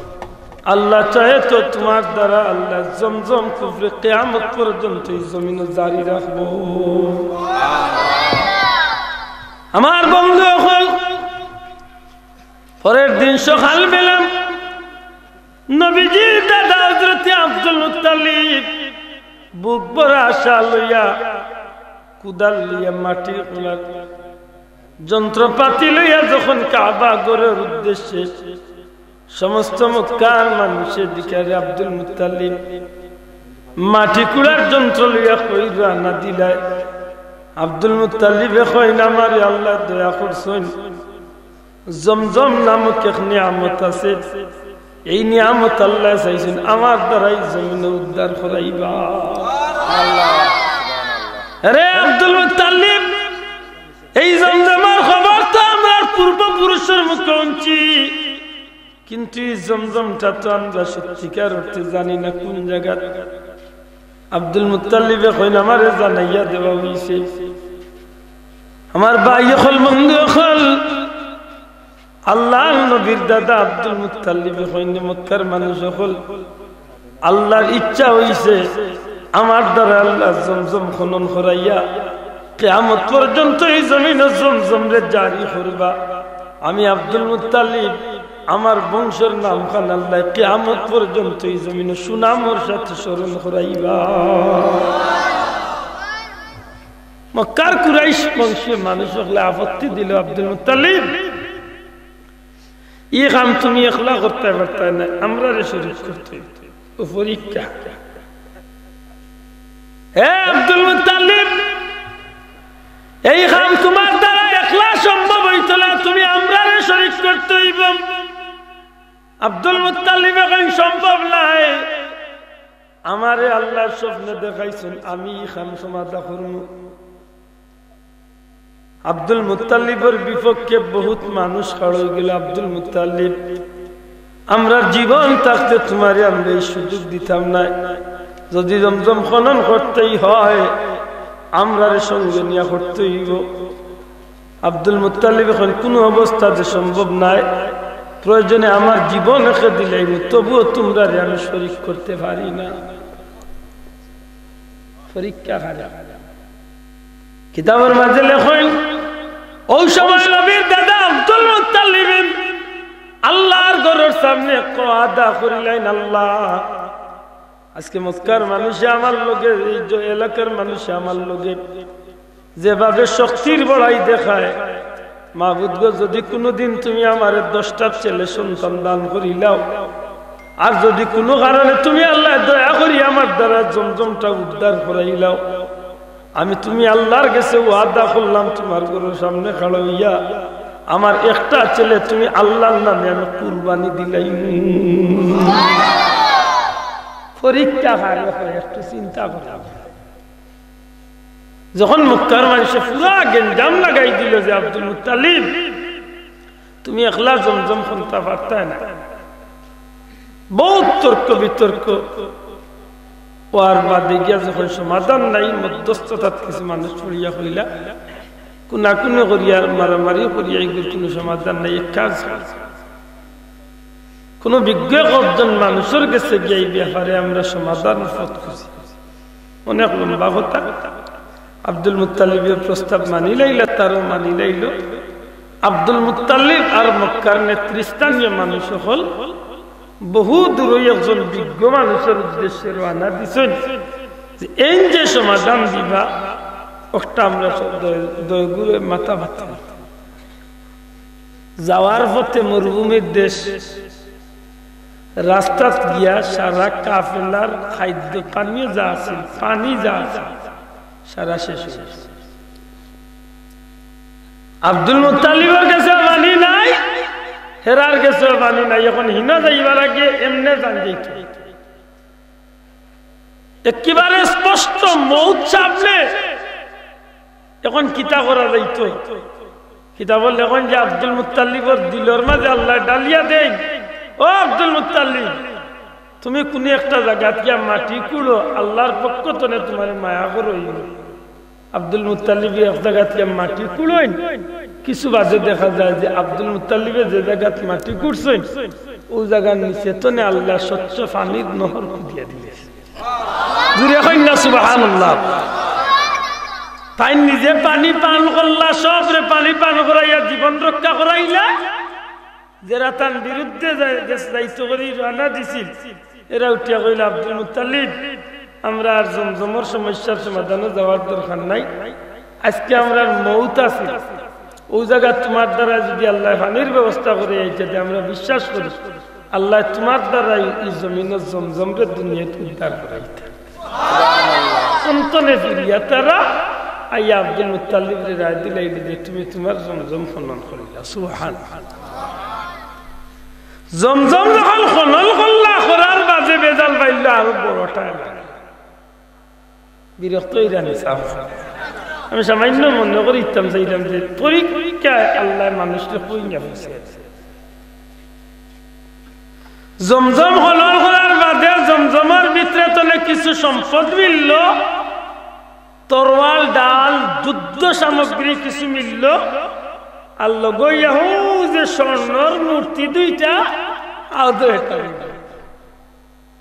আল্লাহ চাহে তো তুমার দ্বারা আল্লাহ জমজম কূপরে কিয়ামত পর্যন্ত এই জমিনো জারি রাখবো। আমার বন্ধু অকল, পরের দিন সকাল বেলা নবীজির দাদা হযরতে আব্দুল মুত্তালিব বুক ভরা আশা লইয়া, কুদাল লইয়া, মাটি কুড়ার যন্ত্রপাতি লইয়া যখন কাবা ঘরর উদ্দেশ্যে সমস্ত মক্কার মানুষের দিকে, আরে আব্দুল মুত্তালিব মাটি কুড়ার যন্ত্র লইয়া কই রওয়ানা দিলায়। আব্দুল মুত্তালিবে কইন, "আমারে আল্লায় দয়া করছইন, জমজম নামক এক নিয়ামত আছে, এই নিয়ামত আল্লায় চাইছইন আমার দ্বারাই জমিনো উদ্ধার করাইবা।" আরে আব্দুল মুত্তালিব, এই জমজমর খবর তো আমরার পূর্বপুরুষর মুখে হুনছি, কিন্তু ই জমজমটা তো আমরা সত্যিকার অর্থে জানি না কুন জাগাত। আব্দুল মুত্তালিবে কইন, "আমারে জানাইয়া দেওয়া অইছে।" আমার ভাই অকল, বন্ধু অকল, আল্লার নবীর দাদা আব্দুল মুত্তালিবে কইন, "মক্কার মানুষ অকল, আল্লার ইচ্ছা অইছে, আমার দ্বারা আল্লায় জমজম খনন করাইয়া কিয়ামত পর্যন্ত এই জমিনো জমজমরে জারি করবা। আমি আব্দুল মুত্তালিব, আমার বংশর নামখান আল্লায় কিয়ামত পর্যন্ত এই জমিনো সুনামর সাথে স্মরণ করাইবা।" মক্কার কুরাইশ বংশীয় মানুষ অকলে আপত্তি দিল, "আব্দুল মুত্তালিব, ই কাম তুমি একলা করতায় পারতায় নায়, আমরারে শরিক করতে অইতো।" ও পরীক্ষা। হে আব্দুল মুত্তালিব, এই কাম তুমার দ্বারা একলা সম্ভব অইতো না, তুমি আমরারে শরিক করতে অইবো। আব্দুল মুত্তালিবে কইন, "সম্ভব নায়, আমারে আল্লায় স্বপ্নে দেখাইছইন, আমি ই কাম সমাধা করমু।" আব্দুল মুত্তালিবর বিপক্ষে বহুত মানুষ খাড়া অইগেল, "আব্দুল মুত্তালিব, আমরার জীবন থাকতে তুমারে আমরা এই সুযোগ দিতাম নায়, যদি জমজম খনন করতেই হয়, আমরারে সঙ্গে নিয়া করতে অইবো।" আব্দুল মুত্তালিবে কইন, "কুনু অবস্থাতে সম্ভব নায়, প্রয়োজনে আমার জীবন রেখে দিলাইমু, তবুও তুমরারে আমি শরিক করতে পারি না।" পরীক্ষা খারাপ। কিতাবর মাঝে লেখইন, অউ সময় নবীর দাদা আব্দুল মুত্তালিবে আল্লার ঘরর সামনে ওয়াদা করিলাইন, "আল্লাহ, আজকে মক্কার মানুষে আমার লগে, এই যে এলাকার মানুষে আমার লগে যেভাবে শক্তির বড়াই দেখায়, মাবুদ গো, যদি কুনুদিন তুমি আমারে দশটা ছেলে সন্তান দান করিলাও, আর যদি কুনু কারণে তুমি আল্লায় দয়া করি আমার দ্বারা জমজমটা উদ্ধার করাইলাও, আমি তুমি আল্লার গেছে ওয়াদা করলাম, তুমার ঘরর সামনে খাড়া অইয়া আমার একটা ছেলে তুমি আল্লার নামে আমি কুরবানি দিলাইমু।" পরীক্ষা কারে কয়, একটু চিন্তা করো। যখন মক্কার মানষে পুরা গেঞ্জাম লাগাই দিল যে, "আব্দুল মুত্তালিব, তুমি একলা জমজম খনতা পারতায় না।" বউত তর্ক বিতর্ক অওয়ার বাদে গিয়া যখন সমাধান নাই, মধ্যস্থতাত কিছু মানুষ পড়িয়া কইলা, কুনাকুনি করিয়া, মারামারি করিয়া, ইগুর কুনু সমাধান নাই। এক কাজ করি, কুনু বিজ্ঞ একজন মানুষর গেছে গিয়া ই ব্যাপারে আমরা সমাধান পথ খুঁজি। অনেক লম্বা কথা। আব্দুল মুত্তালিবে প্রস্তাব মানি লাইলা, তারও মানি লাইল। আব্দুল মুত্তালিব আর মক্কার নেতৃস্থানীয় মানুষ অকল বহু দূরই একজন বিজ্ঞ মানুষর উদ্দেশ্যে রওয়ানা দিছইন যে এইন যে সমাধান দিবা, অটা আমরা সব দয়-, দয়গুরে মাথা ব্যথা। যাওয়ার পথে মরুভূমির দেশ, রাস্তাত গিয়া সারা কাফেলার খাদ্য পানীয় যা আছিল, পানি যা আছিল, সারা শেষ অই গেছে। আব্দুল মুত্তালিবর গেছে পানি নাই, হেরার গেছে পানি নাই। এখন হিনো যাইবার আগে এমনে জান যাইত। একেবারে স্পষ্ট মউত সামনে। এখন কিতা করা যাইত? কিতাবো লেখইন যে আব্দুল মুত্তালিবর দিলর মাঝে আল্লায় ডালিয়া দেইন, "ও আব্দুল মুত্তালিব, তুমি কুনু একটা জাগাত গিয়া মাটি কুড়ো, আল্লার পক্ষ তনে তুমারে মায়া করইন।" আব্দুল মুত্তালিবে এক জাগাত গিয়া মাটি কুড়ইন, কিছু বাদে দেখা যায় যে আব্দুল মুত্তালিবে যে জাগাত মাটি কুড়ছইন, অউ জাগার নিচে তনে আল্লায় স্বচ্ছ পানির নহর খুদিয়া দিলা। জুরে কইন না সুবহানাল্লাহ। তাইন নিজে পানি পান করলা, সবরে পানি পান করাইয়া জীবন রক্ষা করাইলা। যেরা তান বিরুদ্ধে যাই-, গেছ-, যাইতো করি রওয়ানা দিছিল, এরা উঠিয়া কইলা, "আব্দুল মুত্তালিব, আমরা আর জমজমর সমস্যার সমাধানো যাওয়ার দরকার নাই। আইজকে আমরার মউত আছিল, অউ জাগাত তুমার দ্বারা যুদি আল্লায় পানির ব্যবস্থা করি আইতা দে, আমরা বিশ্বাস করি আল্লায় তুমার দ্বারাই ই জমিনর জমজমরে দুনিয়াত উদ্ধার করাইতা।" অন্তনে ফিরিয়া তারা আইয়া আব্দুল মুত্তালিবরে রায় দিলাইলা যে, "তুমি তুমার জমজম খনন করিলা।" সুবহানাল্লাহ। জমজম যখন খনন করলা, করার বাদে বেজাল পাইলা আরো বড়টা এলা। বিরক্ত অইরা নি সাব। আমি সামান্য মনে করিতাম চাইলাম যে পরীক্ষায় আল্লায় মানুষরে কই না ফেলছে। জমজম খনন করার বাদে জমজমর ভিতরে তনে কিছু সম্পদ মিলল, তরোয়াল, ঢাল, যুদ্ধ সামগ্রী কিছু মিলল, আর লগে অউ যে স্বর্ণর মূর্তি দুইটা, আদৌ এটা মিলল।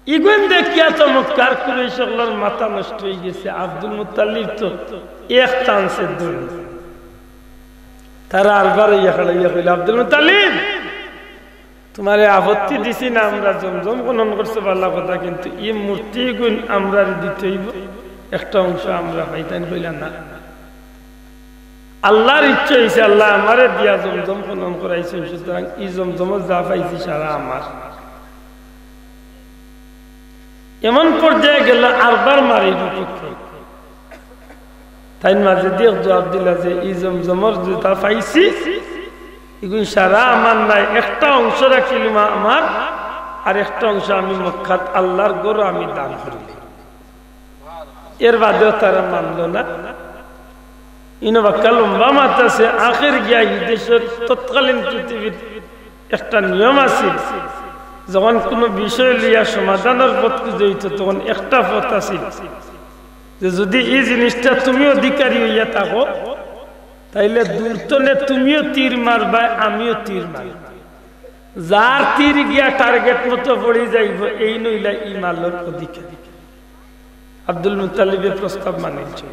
ইগুন দেখিয়া তো মক্কার কুরাইশ অকলর মাথা নষ্ট অই গেছে। আব্দুল মুত্তালিব তো এক চান্সে ধরল। তারা আরবার ইয়া খাড়া ইয়া কইলা, "আব্দুল মুত্তালিব, তুমারে আপত্তি দিছি না, আমরা জমজম খনন করছি ভালা কথা, কিন্তু ই মূর্তিগুন আমরারে দিতে অইবো, একটা অংশ আমরা পাই।" তাইন কইলা, "না, আল্লার ইচ্ছা অইছে, আল্লায় আমারে দিয়া জমজম খনন করাইছইন, সুতরাং ই জমজমো যা পাইছি সারা আমার।" এমন পর্যায়ে গেল, আরবার মারির বিপক্ষে। তাইন মাঝেদি এক জুয়াব দিলা যে, "ই জমজমর যেতা পাইছি, ইগুন সারা আমার নায়, একটা অংশ রাখিলিমু আমার, আর একটা অংশ আমি মক্কাত আল্লার ঘরো আমি দান করিলিমু।" এর বাদেও তারা মানল না। ইনো বাক্কা লম্বা মাত আছে, আখের গিয়া ই দেশর তৎকালীন পৃথিবীর একটা নিয়ম আছিল, যখন কুনু বিষয় লইয়া সমাধানর পথ খুঁজা অইতো, তখন একটা পথ আছিল যে যুদি ই জিনিসটা তুমি অধিকারী অইয়া থাকো, তাইলে দূর তনে তুমিও তীর মারবায়, আমিও তীর মারমু। যার তীর গিয়া টার্গেট মতো পড়ি যাইবো, এইন অইলা ই মালর অধিকারী। আব্দুল মুত্তালিবে প্রস্তাব মানিলছে।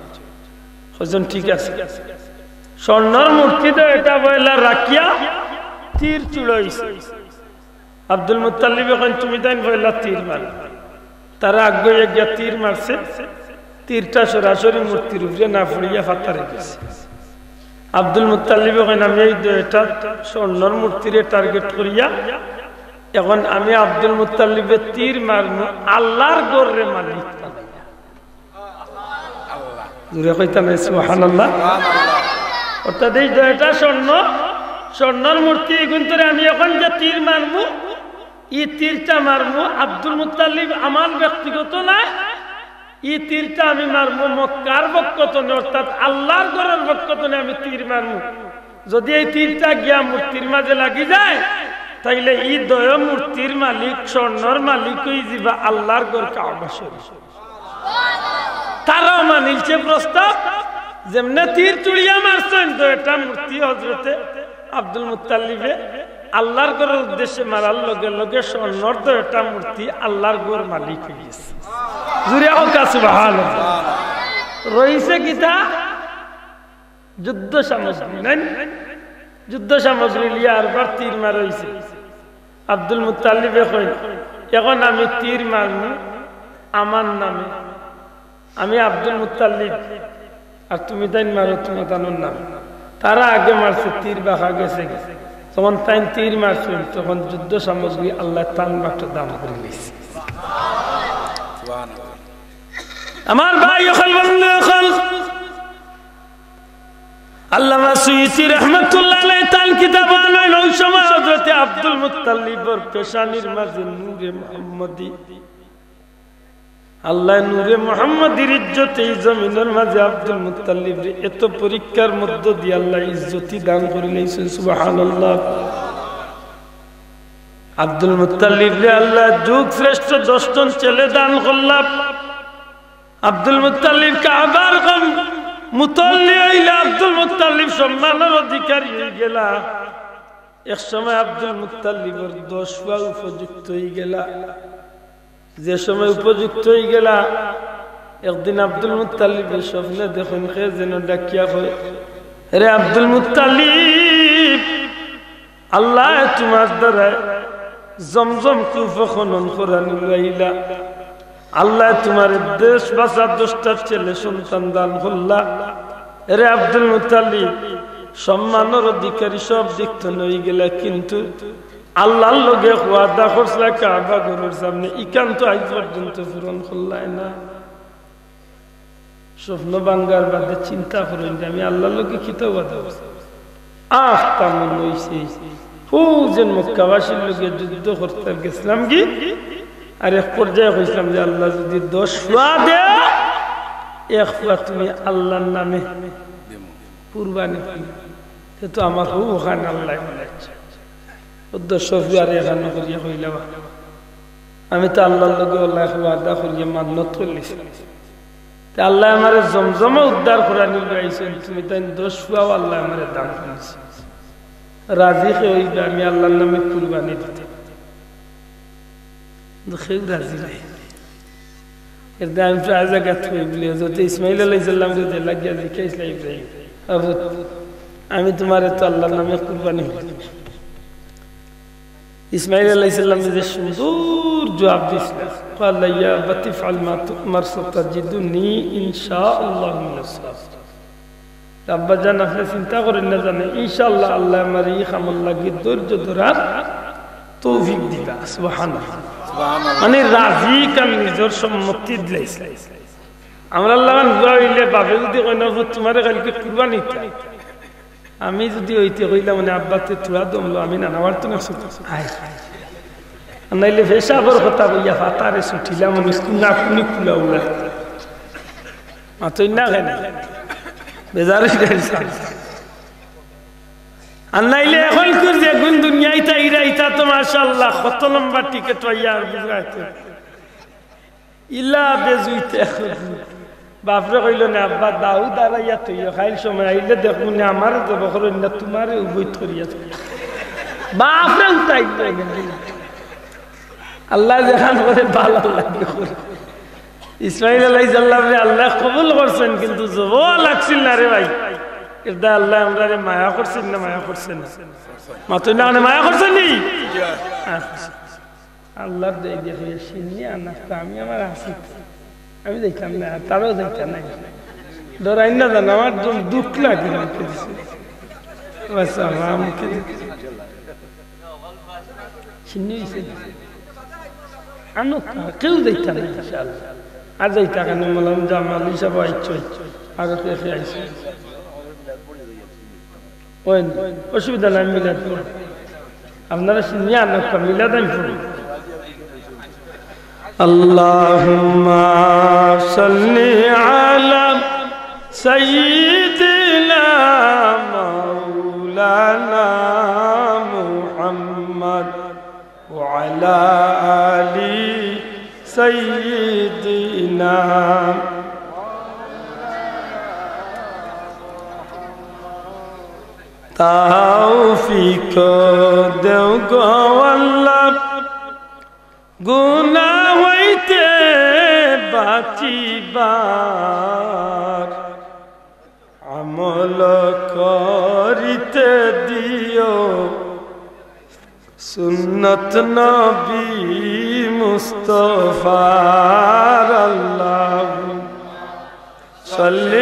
কইছইন, "ঠিক আছে।" স্বর্ণর মূর্তি তো এটা পয়লা রাখিয়া তীর ছুড়াইছে। আব্দুল মুত্তালিবে কইন, "তুমি তাইন পয়লা তীর মারো।" তারা আগুয়াইয়া গিয়া তীর মারছে, তীরটা সরাসরি মূর্তির উপরে না পড়িয়া ফাত্তারে গেছে। আব্দুল মুত্তালিবে কইন, "আমি এই দুইটা স্বর্ণর মূর্তিরে টার্গেট করিয়া এখন আমি আব্দুল মুত্তালিবে তীর মারমু আল্লাহর ঘররে মালিক বানাইয়া। জোরে কইতা নায় সুবহানাল্লাহ। অর্থাৎ এই দুইটা স্বর্ণ, স্বর্ণর মূর্তি, ইগুন্তরে আমি এখন যে তীর মারমু, ই তীরটা মারমু আব্দুল মুত্তালিব আমার ব্যক্তিগত নায়, ই তীরটা আমি মারমু মক্কার পক্ষ তনে, অর্থাৎ আল্লাহর ঘরর পক্ষ তনে আমি তীর মারমু। যদি এই তীরটা গিয়া মূর্তির মাঝে লাগি যায়, তাইলে ই দুইও মূর্তির মালিক, স্বর্ণর মালিক অইযিবা আল্লাহর ঘর কাবা শরীফ। তারাও মানিলছে প্রস্তাব, যেমনে তীর ছুড়িয়া মারছইন দুইটা মূর্তি হযরতে আব্দুল মুত্তালিবে আল্লাহর ঘরর উদ্দেশ্যে মারার লগে লগে স্বর্ণর দুইটা মূর্তি আল্লাহর ঘর মালিক অইগেছে। জুরে কউক্কা সুবহানাল্লাহ। রইছে কিতা? যুদ্ধ সামগ্রী, নায় নি? যুদ্ধ সামগ্রী লইয়া আরবার তীর মারা অইছে। আব্দুল মুত্তালিবে কইন, "এখন আমি তীর মারমু আমার নামে, আমি আব্দুল মুত্তালিব, আর তুমি তাইন মারো তুমার তানর নামে।" তারা আগে মারছে, তীর বাঁকা গেছে। যখন তাইন তীর মারছইন, তখন যুদ্ধ সামগ্রী আল্লায় তান বাক্সো দান করি লইছে। আমার ভাই অকল, বন্ধু অকল, আল্লামা সুয়ুতী রহমতুল্লাহ আলাইহি তান কিতাবো আনইন, ওই সময় হযরতে আব্দুল মুত্তালিবর পেশানির মাঝে নূরে মুহাম্মদী, আল্লায় নূরে মুহাম্মদীর ইজ্জতে এই জমিনর মাঝে আব্দুল মুত্তালিবরে এত পরীক্ষার মধ্য দিয়া আল্লায় ইজ্জতি দান করিলাইছইন। সুবহানাল্লাহ। আব্দুল মুত্তালিবরে আল্লায় যুগ শ্রেষ্ঠ দশজন ছেলে দান করলা। আব্দুল মুত্তালিব কাবার কম মুতল্লি অইলা, আব্দুল মুত্তালিব সম্মানর অধিকারী অইগেলা। এক সময় আব্দুল মুত্তালিবর দশ ফুয়া উপযুক্ত অইগেলা। যে সময় উপযুক্ত অইগেলা, একদিন আব্দুল মুত্তালিবে স্বপ্নে দেখইন, কে যেন ডাকিয়া কয়, "রে আব্দুল মুত্তালিব, আল্লায় তুমার দ্বারায় জমজম কূপ খনন করানি লইলা। আল্লায় তুমারে দশ বাচ্চা, দশটা ছেলে সন্তান দান করলা। এরে আব্দুল মুত্তালিব, সম্মানর অধিকারী সব দিক তনে অইগেলা, কিন্তু আল্লাহর লগে ওয়াদা করছিলা কাবা ঘরর সামনে, ইখান তো আইজ পর্যন্ত পূরণ করলায় না।" স্বপ্ন ভাঙ্গার বাদে চিন্তা করইন যে আমি আল্লাহর লগে কিতা ওয়াদা করছি। আহ, তা মনে অইছে, হউ যেন মক্কাবাসীর লগে যুদ্ধ করতে গেছিলাম কি, আর এক পর্যায়ে কইছিলাম যে, "আল্লাহ, যদি দশ ফুয়া দেও, এক ফুয়া তুমি আল্লাহর নামে কুরবানি দিও, তে তো আমার হউ অখান আল্লায় বানাইছে।" ও দশ ফুয়ারে এখানো করিয়া কইলা, "বা, আমি তো আল্লাহর লগে ওলা ওয়াদা করিয়া মান্নত করলিছি।" তে আল্লায় আমারে জমজমো উদ্ধার করানি লইয়া আইছইন, তুমি তাইন দশ ফুয়াও আল্লায় আমারে দান করছে। রাজি কে অইবা আমি আল্লাহর নামে কুরবানি দিতে? কিন্তু কেউ রাজি নাই। এর দায় আমি প্রায় জাগাত কই বলি, হযরত ইসমাইল আলাইহিস সালামরে যে লাগিয়া জিকাইছলা ইব্রাহিম, "বাবা, আমি তুমারে তো আল্লাহর নামে কুরবানি করি।" ইসমাইল আলাইহিস সালামে যে সুন্দর জুয়াব দিছলা, "ক্বালা ইয়া আবাতি ইফআল মা তু'মার সাতাজিদুনি ইনশাআল্লাহু মিনাস সাবিরিন।" আব্বা জান, আপনে চিন্তা করইন না জানে, ইনশাআল্লাহ আল্লায় আমারে ই কামর লাগি ধৈর্য ধরার তৌফিক দিবা। সুবহানাল্লাহ। সুবহানাল্লাহ। মানে রাজি কান নিজর সম্মতি দিলাইছে। আমরার লাখান বুড়া অইলে বাপে যদি কয় না, "পুত, তুমারে কাইলকে কুরবানি দিতাম।" আমি যদি অইতে কইলাম, মানে, "আব্বা, তে থুড়া দম লো, আমি নানা বাড়িত না ছুটি।" আয়। আর নাইলে পেশাবর কথা কইয়া ফাতারে ছুটিলাম, মানে, কুনা কুনি কুলা উলা। মাতইন না কেনে? বেজার অই গেছে। আর নাইলে অখন কুর যে গুন দুনিয়াইত আইরা, ইতা তো মাশাআল্লাহ, কত লম্বা টিকিট পাইয়া আর বুঝাইতে। ইলা বেজুইতে। বাপরে কইলো না, "আব্বা, দাও দাঁড়াইয়া থইও, কাইল সময় আইলে দেখমু নে, আমারে জব করইন না, তুমারে উবৈত করিয়া থইও।" বাপরে উঠাই দিল। আল্লায় যেখান করে ভালা লাগে করে। ইসমাইল আলাইহিস সালামরে আল্লায় কবুল করছইন, কিন্তু জব লাগছিল না রে ভাই। এর দায় আল্লায় আমরারে মায়া করছইন না, মায়া করছইন না? মাতইন না কেনে, মায়া করছইন নি? আল্লাহর দয়া দিয়া কইয়া, "শিন্নি আনাস তো আমি আমার আছি, আমি যাইতাম না, আর তারাও যাইতা না।" ডরাইন না জানো, আমার দু-, দুঃখ লাগে মুখে দিছে। বাস, আমার মুখে দিছে। চিনি হইছে না। আনো, কেউ যাইতা না, ইনশাআল্লাহ। আর যাইতা কেনে? মৌলানা জামাল হিসাব আইছো, আর কে কে আইছে? ওই না, অসুবিধা নাই, মিলাদ পড়ো। আপনারা শুনিয়া আনো, মিলাদ আমি পড়ি। اللهم صل على سيدنا مولانا محمد وعلى آل سيدنا। তৌফিক দেও গো আল্লাহ, গুনাহ হইতে বাঁচিবার, আমল করিতে দিও সুন্নত নবী মুস্তফার। আল্লাহ صل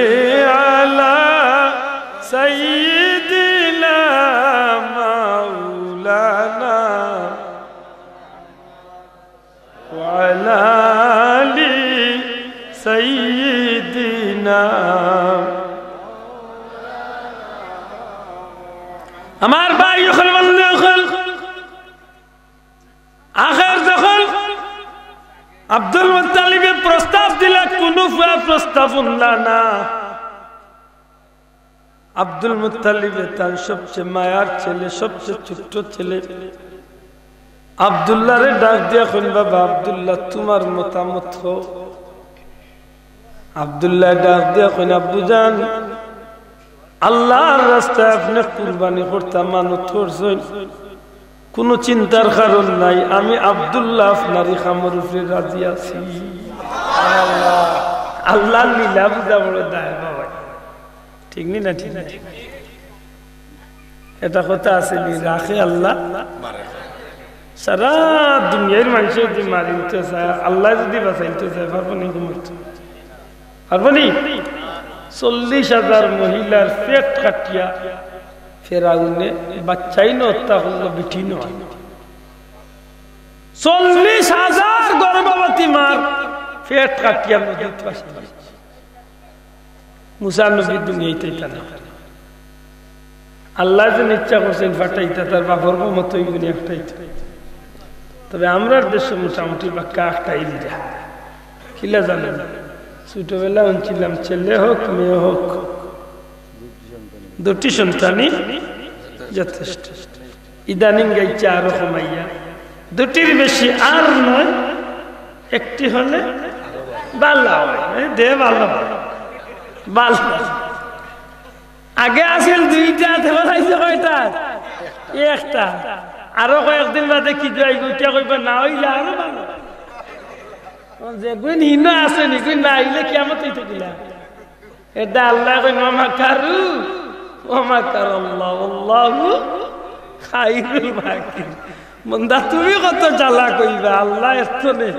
على سيدنا مولانا وعلى آل سيدنا। আমার ভাই অকল, বন্ধু অকল, আখের যখন আব্দুল মুত্তালিবে প্রস্তাব দিলা, কুনু ফুয়া প্রস্তাব হুনলা না। আব্দুল মুত্তালিবে তার সবচেয়ে মায়ার ছেলে, সবচেয়ে ছোট্ট ছেলে আব্দুল্লাহরে ডাক দিয়া কইন, "বাবা আব্দুল্লাহ, তুমার মতামত কও।" আব্দুল্লাহ ডাক দিয়া কইন, "আব্বুজান, আল্লাহর রাস্তায় আপনে কুরবানি করতা মানত করছইন, কুনু চিন্তার কারণ নাই, আমি আব্দুল্লাহ আপনার ই কামর উপরে রাজি আছি।" আল্লাহর লীলা বুঝা বড় দায় বাবা, ঠিক নি না? ঠিক না? এটা কথা আছে নি, রাখে আল্লাহ। সারা দুনিয়ার মানুষে যদি মারিতে চায়, আল্লাহ যদি বাঁচাইতে চায়, পারবো নি ঘুমাইতে? পারবো নি? চল্লিশ হাজার মহিলার পেট কাটিয়া ফেরাউনে বাচ্চাই ন হত্যা করলো, বিটি নয়। চল্লিশ হাজার গর্ভবতী মার পেট কাটিয়া নদীত ভাসিয়ে দিছে। মুসা নবী দুনিয়াইতে আইতা না। আল্লাহ যে ইচ্ছা করছইন ফাটাইতা, তার বাপর ক্ষমতা অইবো নি একটাইতা। তবে আমরার দেশে মোটামুটি বাক্কা একটাই লিডা। কিলা জানেন? ছোটবেলা হুনছিলাম, ছেলে হোক, মেয়ে হোক, দুটি সন্তানই যথেষ্ট। ইদানিং গাইছে আরো কমাইয়া, দুটির বেশি আর নয়, একটি হলে ভালো হয়। এই দে ভালো, ভালো। আগে আছিল দুইটা, এখন আইছে কয়টা? একটা। আরো কয়েকদিন বাদে কি দুই গুইটা কইবা, না হইলে আরো ভালো। যেগুইন হিনো আছে, নিগুইন না আইলে কিয়ামত হইতে দিলা। এটা আল্লাহ কইন, "ওয়া মাকারু ওয়া মাকারাল্লাহ, ওয়াল্লাহু খায়রুল মাকিরিন।" বন্দা, তুমি কত চালাক অইবা, আল্লাহ এত নে,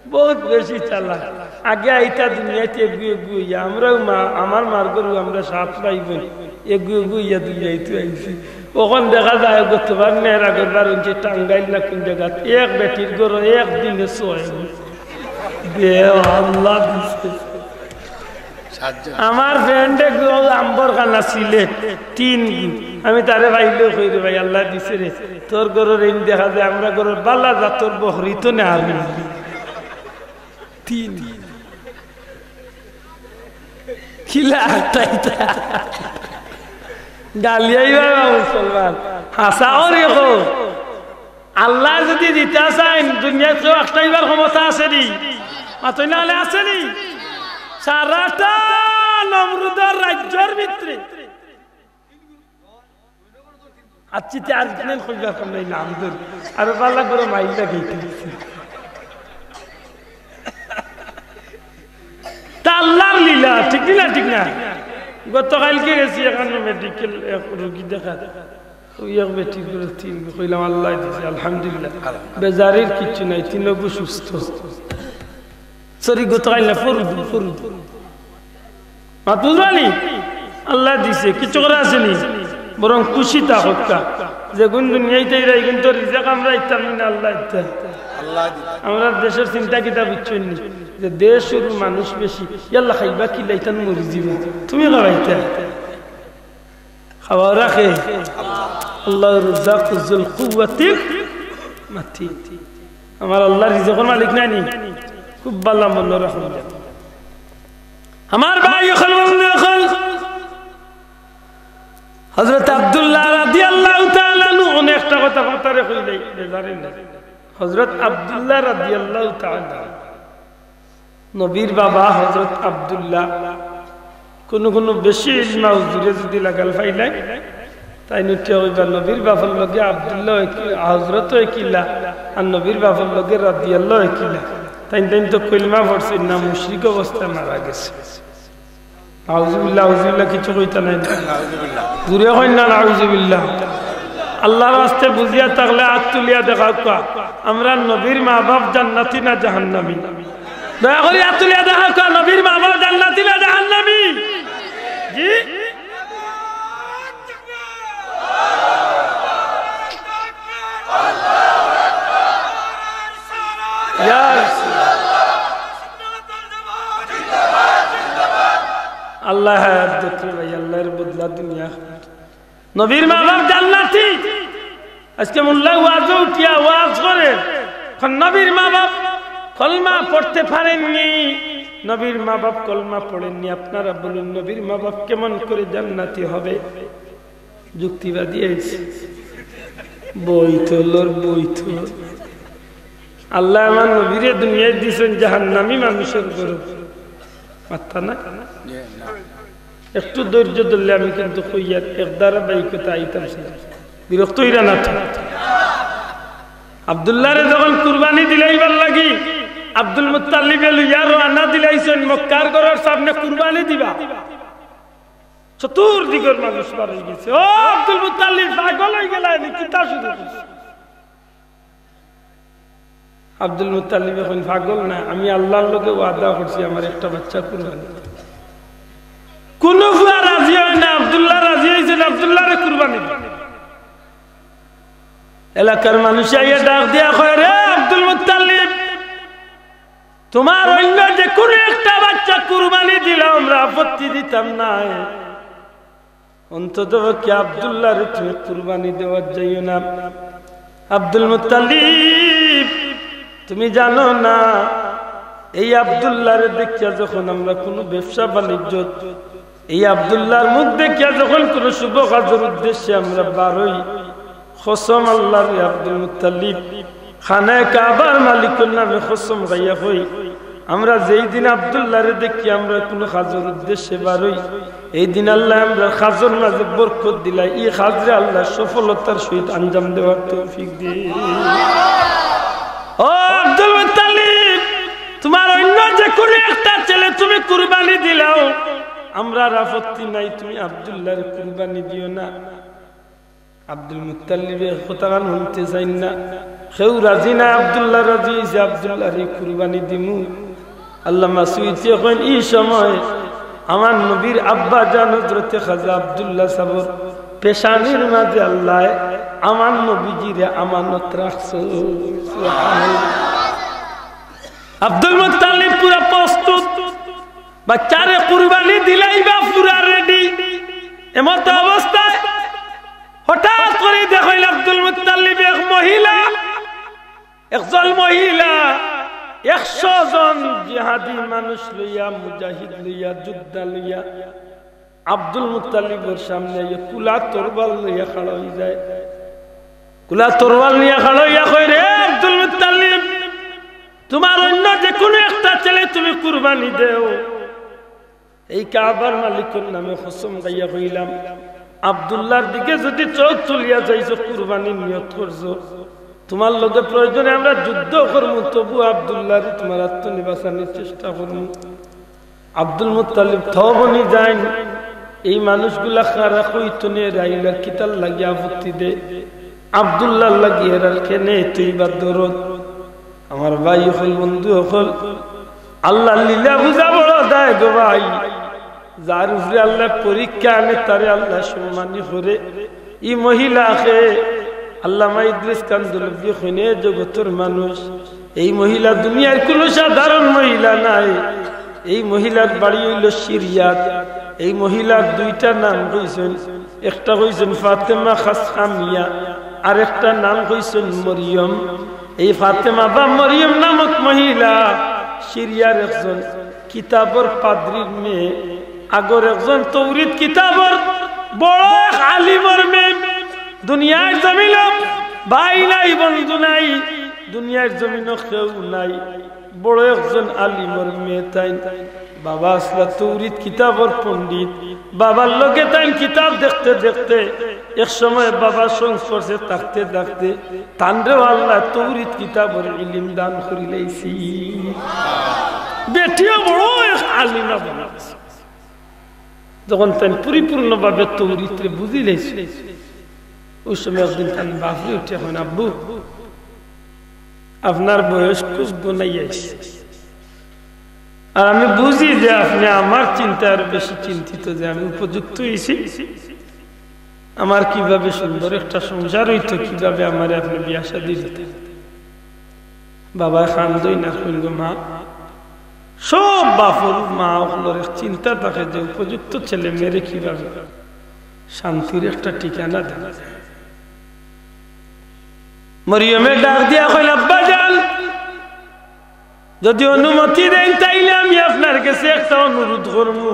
বহুত বেশি চালাক। আগে আইতা দুনিয়াত এগু এগু অইয়া, আমরাও মা, আমার মার ঘরো আমরা সাত ভাই বোন, এগু এগু অইয়া দুনিয়াত আইছি। অখন দেখা যায়, গতবার নেরা করবার হইছে টাঙ্গাইল না কোন জাগাত, এক বেটির ঘরো এক দিনে ছয়। দে আল্লাহ দিছে। আমার ফ্রেন্ডে গো আম্বর খানা সিলেট, তিন গু। আমি তারে পাইলেও কই রে ভাই, আল্লাহ দিছে রে। তোর ঘরর এইন দেখা যায়, আমরা ঘরর বালা জাতর বকরি তো নে আর তিন। কিলা তাই তা? গালিয়াই বাবা মুসলমান। Hacha or eco. আল্লাহ যদি দিতা চাইন, দুনিয়াত কেউ আটকাইবার ক্ষমতা আছে নি? মাতইন না, আছে নি? সারাটা নমরুদর রাজ্যর ভিতরে। আচ্ছা, তে আর ইতনেন কইবার কাম নাই, নাম ধর। আর বালা করে মাইল লাগাইতে। তা আল্লাহর লীলা, ঠিক না? ঠিক না? গতকালকে গেছি এখানে মেডিকেল এক রুগী দেখা। ওই এক বেটির ঘরো তিন গু, কইলাম, "আল্লাহ দিছে, আলহামদুলিল্লাহ।" বেজারির কিচ্ছু নাই, তিন গু সুস্থ। সরি, গতকাল না, পরু দিন, পরু দিন। মাত বুঝরানি? আল্লাহ দিছে, কিচ্ছু করা আছে নি, বরং খুশি তা হক্কা। যেগুন দুনিয়াইত আইরা, ইগুন তো রিজিক আমরা দিতাম না, আল্লায় দিতা। আল্লায় দিতা। আমরার দেশর চিন্তা কিতা বুঝছইন নি? যে দেশ সরু, মানুষ বেশি, ইয়াল্লা খাইবা কিলা, ইতান মরি যিবা, তুমি খাওয়াইতা। খাওয়ার রাখে আল্লাহ, রাজ্জাকু যুল কুওয়াতিল মাতিন। আমার আল্লাহ রিজিকর মালিক নায় নি? খুব ভালা মনো রাখইন। আমার ভাই অকল, বন্ধু অকল, হযরত আব্দুল্লাহ রাদিয়াল্লাহু তাআলা আনহু অনেকটা কথা, কথারে কইলাই, বেজারে না। হযরত আব্দুল্লাহ রাদিয়াল্লাহু তাআলা আনহু, নবীর বাবা হযরত আব্দুল্লাহ, কুনু কুনু বেশি ইলমা হুজুরে যুদি লাগাল পাইলাই, তাইন উঠিয়া কইবা, নবীর বাপর লগে আব্দুল্লাহ একই, হযরতও একইলা, আর নবীর বাপর লগে রাদিয়াল্লাহু একইলা। তাইন, তাইন তো কলমা পড়ছইন না, মুশরিক অবস্থায় মারা গেছে। নাউজুবিল্লাহ, নাউজুবিল্লাহ, কিছু কইতা নাই। জুরে কইন না, নাউজুবিল্লাহ। আল্লাহর ওয়াস্তে বুঝিয়া থাকলে আত তুলিয়া দেখাউক্কা। আমরার নবীর মা-বাপ জান্নাতি না জাহান্নামি? দয়া করি আত তুলিয়া দেখাউক্কা, নবীর মা-বাপ জান্নাতি না জাহান্নামি? জি? ইয়া রাসূলুল্লাহ। আল্লায় হায়াত দেউক রে ভাই, আল্লায় এর বদলা দুনিয়া। নবীর মা-বাপ জান্নাতি। আজকে মোল্লা ওয়াজো উঠিয়া ওয়াজ করে, নবীর মা-বাপ কলমা পড়তে পারেননি, নবীর মা-বাপ কলমা পড়েননি। আপনারা বলুন, নবীর মা-বাপ কেমন করে জান্নাতি হবে? যুক্তিবাদী আইছে। বইতলর বইতল। আল্লায় আমার নবীরে দুনিয়াত দিছইন জাহান্নামী মানুষর ঘরো। মাত্তা না? একটু ধৈর্য ধরলে আমি কিন্তু কইয়ার এক ধারাবাহিকতা আইতাম ছিল। বিরক্ত অইরা না তো? আব্দুল্লাহরে যখন কুরবানি দিলাইবার লাগি আব্দুল মুত্তালিবে লইয়া রওয়ানা দিলাইছইন মক্কার ঘরর সামনে কুরবানি দিবা। চতুর্দিকর মানুষ বার অইগেছে। ও আব্দুল মুত্তালিব, পাগল অইগেলায় নি, কিতা শুরু করছো? আব্দুল মুত্তালিবে কইন, পাগল না, আমি আল্লাহর লগে ওয়াদা করছি আমার একটা বাচ্চা কুরবানি দিমু। কুনু ফুয়া রাজি অয় না, আব্দুল্লাহ রাজি অইছইন আব্দুল্লাহরে কুরবানি দিতা। এলাকার মানুষ আইয়া ডাক দিয়া কয়, রে আব্দুল মুত্তালিব, তুমার অইন্য যে কুনু একটা বাচ্চা কুরবানি দিলাও আমরা আপত্তি দিতাম নায়, অন্তত পক্ষে আব্দুল্লাহরে তুমি কুরবানি দেওয়াত যাইও না। আব্দুল মুত্তালিব, তুমি জানো না, এই আব্দুল্লাহরে দেখিয়া যখন আমরা কুনু ব্যবসা বাণিজ্য, এই আব্দুল্লাহর মুখ দেখিয়া যখন কুনু শুভ কাজর উদ্দেশ্যে আমরা বারই, কসম আল্লাহর, রে আব্দুল মুত্তালিব, খানায়ে কাবার মালিকর নামে কসম খাইয়া কই, আমরা যেই দিন আব্দুল্লাহরে দেখি, আমরা কুনু কাজর উদ্দেশ্যে বারই, এই দিন আল্লায় আমরার কাজর মাঝে বরকত দিলা, ই কাজরে আল্লায় সফলতার সহিত আঞ্জাম দেওয়ার তৌফিক দে। ও আব্দুল মুত্তালিব, তুমার অইন্য যে কুনু একটা ছেলে তুমি কুরবানি দিলাও, আমরার আপত্তি নাই, তুমি আব্দুল্লাহরে কুরবানি দিও না। আব্দুল মুত্তালিবে কথাখান হুনতে চাইন না, কেউ রাজি না। আব্দুল্লাহ রাজি অইছে, আব্দুল্লাহরে কুরবানি দিমু। আল্লামা সুয়ুতিয়ে কইন, ই সময় আমার নবীর আব্বা জান হযরতে খাজা আব্দুল্লাহ সাবর পেশানির মাঝে আল্লায় আমার নবীজিরে আমানত রাখছইন। সুবহানাল্লাহ। আব্দুল মুত্তালিব পুরা প্রস্তুত, বাচ্চারে কুরবানি দিলাইবা, পুরা রেডি। এমত অবস্থায় হঠাৎ করি দেখইন আব্দুল মুত্তালিব এক মহিলা, একজন মহিলা, একশো জন জিহাদি মানুষ লইয়া, মুজাহিদ লইয়া, যোদ্ধা লইয়া, আব্দুল মুত্তালিবর সামনে আইয়া কুলা তরবাল লইয়া খাড়া অইযায়। কুলা তরবাল নিয়া খাড়া অইয়া কয়, রে আব্দুল মুত্তালিব, তুমার অইন্য যে কুনু একটা ছেলে তুমি কুরবানি দেও, এই কাবার মালিকর নামে কসম খাইয়া কইলাম, আব্দুল্লাহর দিকে যুদি চউখ তুলিয়া চাইছো, কুরবানির নিয়ত করছো, তুমার লগে প্রয়োজনে আমরা যুদ্ধ করমু, তবু আব্দুল্লাহরে তুমার আত থনে বাঁচানির চেষ্টা করমু। আব্দুল মুত্তালিব থ বনি যাইন, এই মানুষগুলা কারা, কই থনে এরা আইলা, কিতার লাগি আপত্তি দে, আব্দুল্লাহর লাগি এরার কেনে এতই বা দরদ। আমার ভাই অকল, বন্ধু অকল, আল্লাহর লীলা বুঝা বড় দায় গো ভাই। যার উপরে আল্লায় পরীক্ষা আনে, তারে আল্লায় সম্মানী করে। ই মহিলাকে আল্লামা ইদ্রিস কান্দুলবি কইন, এ জগতর মানুষ, এই মহিলা দুনিয়ার কুনু সাধারণ মহিলা নায়। এই মহিলার বাড়ি অইলো সিরিয়াত। এই মহিলার দুইটা নাম কইছইন, একটা কইছইন ফাতেমা খাসকামিয়া, আর একটা নাম কইছইন মরিয়ম। এই ফাতেমা বা মরিয়ম নামক মহিলা সিরিয়ার একজন কিতাবর পাদ্রির মেয়ে, আগর একজন তৌরিত কিতাবর বড় এক আলিমর মেয়ে। দুনিয়ার জমিনো ভাই নাই, বন্ধু নাই, দুনিয়ার জমিনো কেউ নাই। বড় একজন আলিমর মেয়ে তাইন। বাবা আছলা তৌরিত কিতাবর পণ্ডিত। বাবার লগে তাইন কিতাব দেখতে দেখতে এক সময় বাবার সংস্পর্শে থাকতে থাকতে তানরেও আল্লায় তৌরিত কিতাবর ইলিম দান করিলাইছি। বেটিও বড় এক আলিমা বানাইছে। যখন তাইন পরিপূর্ণভাবে তৌরিতরে বুঝিলাইছে, ওই সময় একদিন তান বাপরে উঠিয়া কইন, আব্বু, আপনার বয়স খুব ঘনাইয়া আইছে, আর আমি বুঝি যে আপনে আমার চিন্তায় আরো বেশি চিন্তিত যে আমি উপযুক্ত অইছি, আমার কিভাবে সুন্দর একটা সংসার অইতো, কিভাবে আমারে আপনে বিয়া শাদী দিতা। বাবায় কান্দইন আর কইন, গো মা, সব বাপর মা অকলর এক চিন্তা থাকে যে উপযুক্ত ছেলে মেয়েরে কিভাবে শান্তির একটা ঠিকানা দেওয়া যায়। মরিয়মে ডাক দিয়া কইন, আব্বা জান, যদি অনুমতি দেইন, তাইলে আমি আপনার গেছে একটা অনুরোধ করমু।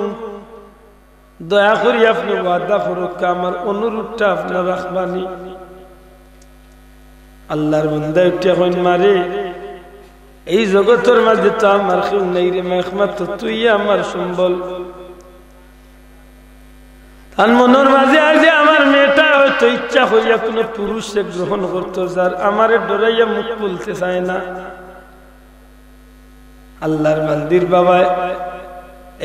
দয়া করি আপনে ওয়াদা করউক্কা, আমার অনুরোধটা আপনার রাখবানি। আল্লার বান্দায় উঠিয়া কইন, মারে, এই জগতর মাঝে তো আমার কেউ নাই রে মা, একমাত্র তুই আমার সম্বল। তান মনর মাঝে আর যে আমার মেয়েটা হয়তো ইচ্ছা করিয়া কুনু পুরুষে গ্রহণ করতো চার, আমারে ডরাইয়া মুখ খুলতে চায় না। আল্লার বান্দির বাবায়,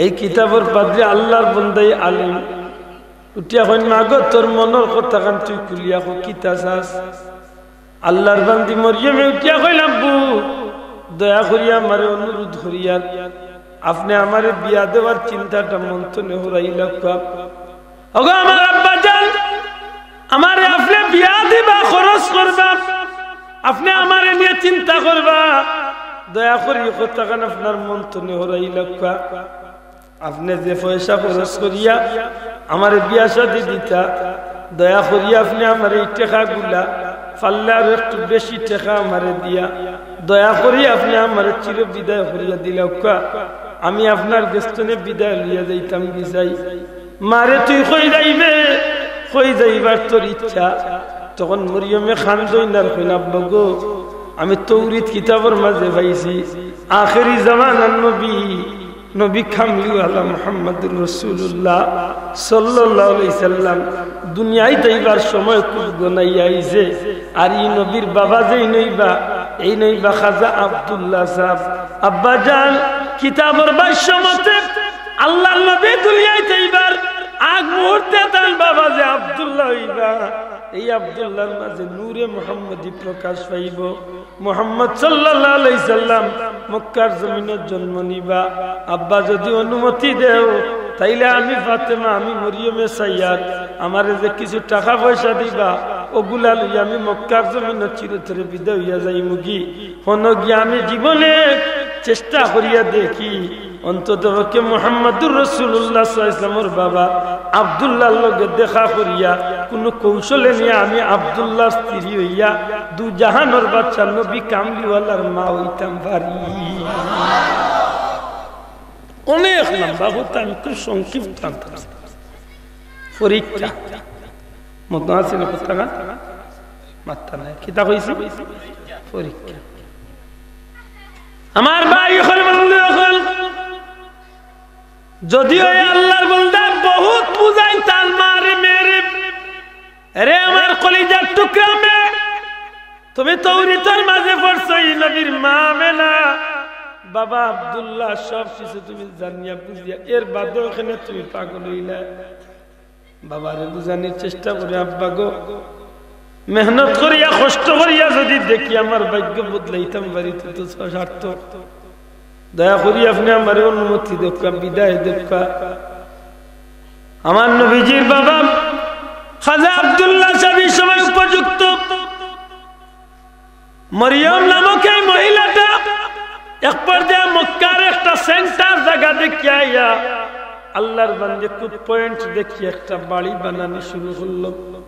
এই কিতাবর পাদ্রি, আল্লার বান্দায় আলিম, উঠিয়া কইন, মাগো, তোর মনর কথাখান তুই খুলিয়া ক, কিতা চাস? আল্লার বান্দি মরিয়মে উঠিয়া কইন, আব্বু, দয়া করিয়া আমারে অনুরোধ করিয়ার, আপনে আমারে বিয়া দেওয়ার চিন্তাটা মন তনে হরাইলাউক্কা। ওগো আমার আব্বা জান, আমারে আপনে বিয়া দিবা, খরচ করবা, আপনে আমারে নিয়া চিন্তা করবা, দয়া করি কথাখান আপনার মন তনে হরাইলাউক্কা। আপনে যে পয়সা খরচ করিয়া আমারে বিয়া শাদী দিতা, দয়া করি আপনে আমারে এই টেকাগুলা, পারলে আরো একটু বেশি টেকা আমারে দিয়া, দয়া করি আপনে আমারে চির বিদায় করিয়া দিলাউক্কা। আমি আপনার গেছ তনে বিদায় লইয়া যাইতাম গি যাই। মারে, তুই কই যাইবে? কই যাইবার তোর ইচ্ছা? তখন মরিয়মে কান্দইন আর কইন, আব্বা গো, আমি তৌরিত কিতাবর মাঝে পাইছি, আখেরি জামানার নবী, নবী কামলিওয়ালা মুহাম্মাদুর রাসূলুল্লাহ সাল্লাল্লাহু আলাইহি সাল্লাম দুনিয়াত আইবার সময় খুব ঘনাইয়া আইছে। আর ই নবীর বাবা যেইন অইবা, এইন অইবা খাজা আব্দুল্লাহ সাব। আব্বা জান, কিতাবর ভাষ্য মতে আল্লার নবী দুনিয়াত আইবার আগ মুহূর্তে তান বাবা যে আব্দুল্লাহ অইবা, এই আব্দুল্লাহর মাঝে নূরে মুহাম্মদী প্রকাশ পাইবো। মুহাম্মদ সাল্লাল্লাহু আলাইহি সাল্লাম মক্কার জমিনো জন্ম নিবা। আব্বা যদি অনুমতি দেও, তাইলে আমি ফাতেমা, আমি মরিয়মে চাইয়ার, আমারে যে কিছু টেকা পয়সা দিবা, ওগুলা লইয়া আমি মক্কার জমিনো চিরতরে বিদায় অইয়া যাইমুগি। হনো গিয়া আমি জীবনে চেষ্টা করিয়া দেখি, অন্তত পক্ষে মুহাম্মাদুর রাসূলুল্লাহ সাল্লাল্লাহু আলাইহি ওয়াসাল্লামর বাবা আব্দুল্লাহর লগে দেখা করিয়া কুনু কৌশলে নিয়া আমি আব্দুল্লাহর স্ত্রী অইয়া দু জাহানর বাদশা নবী কামলিওয়ালার মা অইতাম পারি। অনেক লম্বা কথা, আমি খুব সংক্ষিপ্ত আনতাম। পরীক্ষা। মতো আছে না কথা না? মাত্তা নাই। কিতা কইছি? পরীক্ষা। আমার ভাই অকল, বন্ধু অকল, যদিও এই আল্লার বন্দা বহুত বুঝাইন তার মারে মেরে, আরে আমার কলিজার টুকরা মেয়ে, তুমি তৌরিতর মাঝে পড়ছো, ই নবীর মা আমেনা, বাবা আব্দুল্লাহ, সব কিছু তুমি জানিয়া বুঝিয়া, এর বাদেও কেনে তুমি পাগল অইলা? বাবারে বুঝানির চেষ্টা করি, আব্বা গো, মেহনত করিয়া, কষ্ট করিয়া যদি দেখি আমার ভাগ্য বদলাইতাম পারি, তো, তো সার্থক। দয়া করি আপনে আমারে অনুমতি দেউক্কা, বিদায় দেউক্কা। আমার নবীজির বাবা খাজা আব্দুল্লাহ সাব ই সময় উপযুক্ত মরিয়ম নামক এই মহিলাটা এক পর্যায়ে মক্কার একটা সেন্টার জাগা দেখিয়া আইয়া আল্লাহর বান্দে খুব পয়েন্ট দেখিয়া একটা বাড়ি বানানি শুরু করলো।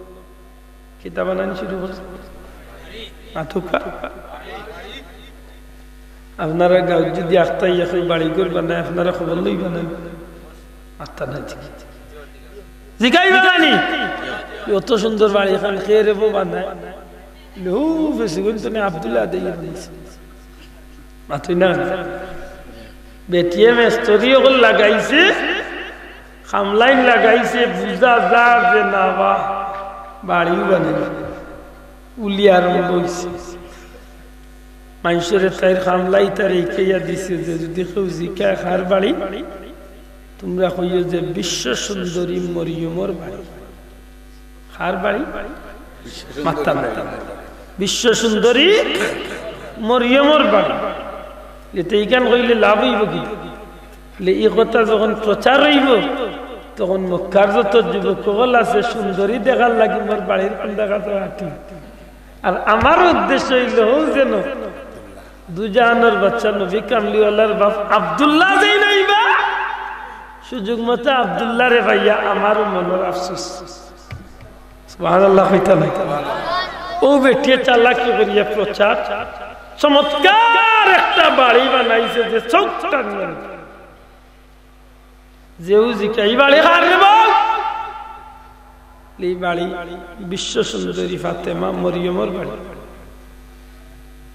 কিতা বানানি শুরু করলো? আতুকা। আপনারা গাঁও যদি আখতাই এখন বাড়ি ঘর বানায়, আপনারা খবর লই বানান। আত্মা নাই। জিগাই বানানি, অত সুন্দর বাড়ি এখান খেয়ে রেবো বানায়। লহু বেশি গুণ তো নেই, আব্দুল্লাহ আদাই বানাইছে। মাতুই না? বেটিয়ে মেস্তরি অকল লাগাইছে, খামলাইন লাগাইছে, বুঝা যার যে না বা বাড়িও বানাই। উলি আরম্ভ হইছে। মানুষরে তাইর খামলাই তার ইকেইয়া দিছে যে যদি কেউ জিকায় কার বাড়ি, তোমরা কইও যে বিশ্ব সুন্দরী মরিয়মর বাড়ি। কার বাড়ি? মাত্তা মাত্তা। বিশ্ব সুন্দরী মরিয়মর বাড়ি। এতে ইখান কইলে লাভ হইব কি? বলে, এই কথা যখন প্রচার হইব, তখন মক্কার যত যুবক সকল আছে, সুন্দরী দেখার লাগি মোর বাড়ির কোন দেখা তো আটি। আর আমার উদ্দেশ্য হইল, হউ যেন দুজাহানর বাদশা নবী কামলিওয়ালার বাপ আব্দুল্লাহ যেই নইবা, সুযোগ মতো আব্দুল্লাহ রে ভাইয়া, আমারও মনের আফসোস। সুবহানাল্লাহ কইতা নাই? ও বেটিয়ে চালাকি করিয়া প্রচার, চমৎকার একটা বাড়ি বানাইছে যে চোখটা নিয়ে। যেউ জিকা, "এই বাড়ি কার রে বাপ?" "এই বাড়ি বিশ্ব সুন্দরী ফাতেমা মরিয়মর বাড়ি।"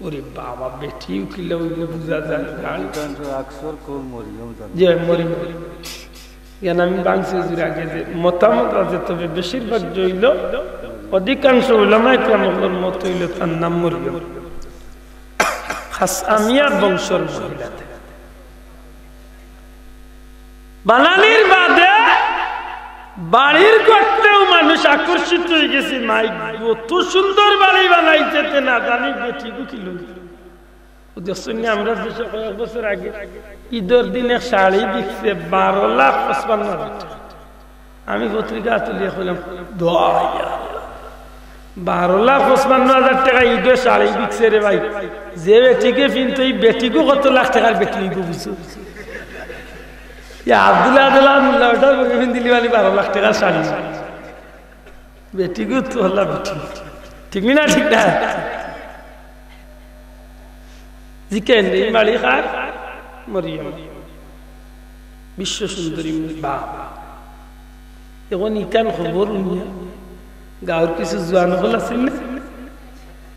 ওরে বাবা, বেটি উকিল ওই বুঝা যায়। অধিকাংশ আকসর কৌল মরিয়ম জানে। যে মরিয়ম। ইয়ান আমি বাংসি হুজুর আগে যে মতামত আছে, তবে বেশিরভাগ যে হইল, অধিকাংশ উলামায়ে কেরামর মত হইল তার নাম মরিয়ম। খাস আমিয়া বংশর মহিলাতে। বানানির বাদে বাড়ির গর্তেও মানুষ আকর্ষিত হয়ে গেছে। মাই, কত সুন্দর বাড়ি বানাইছে, তে না জানি বেটি গুকিল। ও দেখছেন নি, আমরা দেশে কয়েক বছর আগে ঈদের দিন এক শাড়ি বিকছে বারো লাখ পঁচপান্ন হাজার টাকা। আমি পত্রিকা তুলিয়া কইলাম, "দোয়া ভাইয়া, বারো লাখ পঁচপান্ন হাজার টাকা ঈদের শাড়ি বিকছে রে ভাই, যে বেটিকে ফিনতো, এই বেটিকে কত লাখ টাকার বেটি হইব বুঝছো?" ইয়া আব্দুল্লাহ আব্দুল্লাহ আব্দুল্লাহ, ওটার বুকে ফিন দিলি মানে বারো লাখ টাকার শাড়ি। বেটিগু তো আল্লাহ বেটি। ঠিক নি না? ঠিক না? জিকাইন রে, এই বাড়ি কার? মরিয়ম। বিশ্ব সুন্দরী মরিয়ম। বাবা। এখন ইখান খবর হুনিয়া গাঁওর কিছু জোয়ান অকল আছিল না?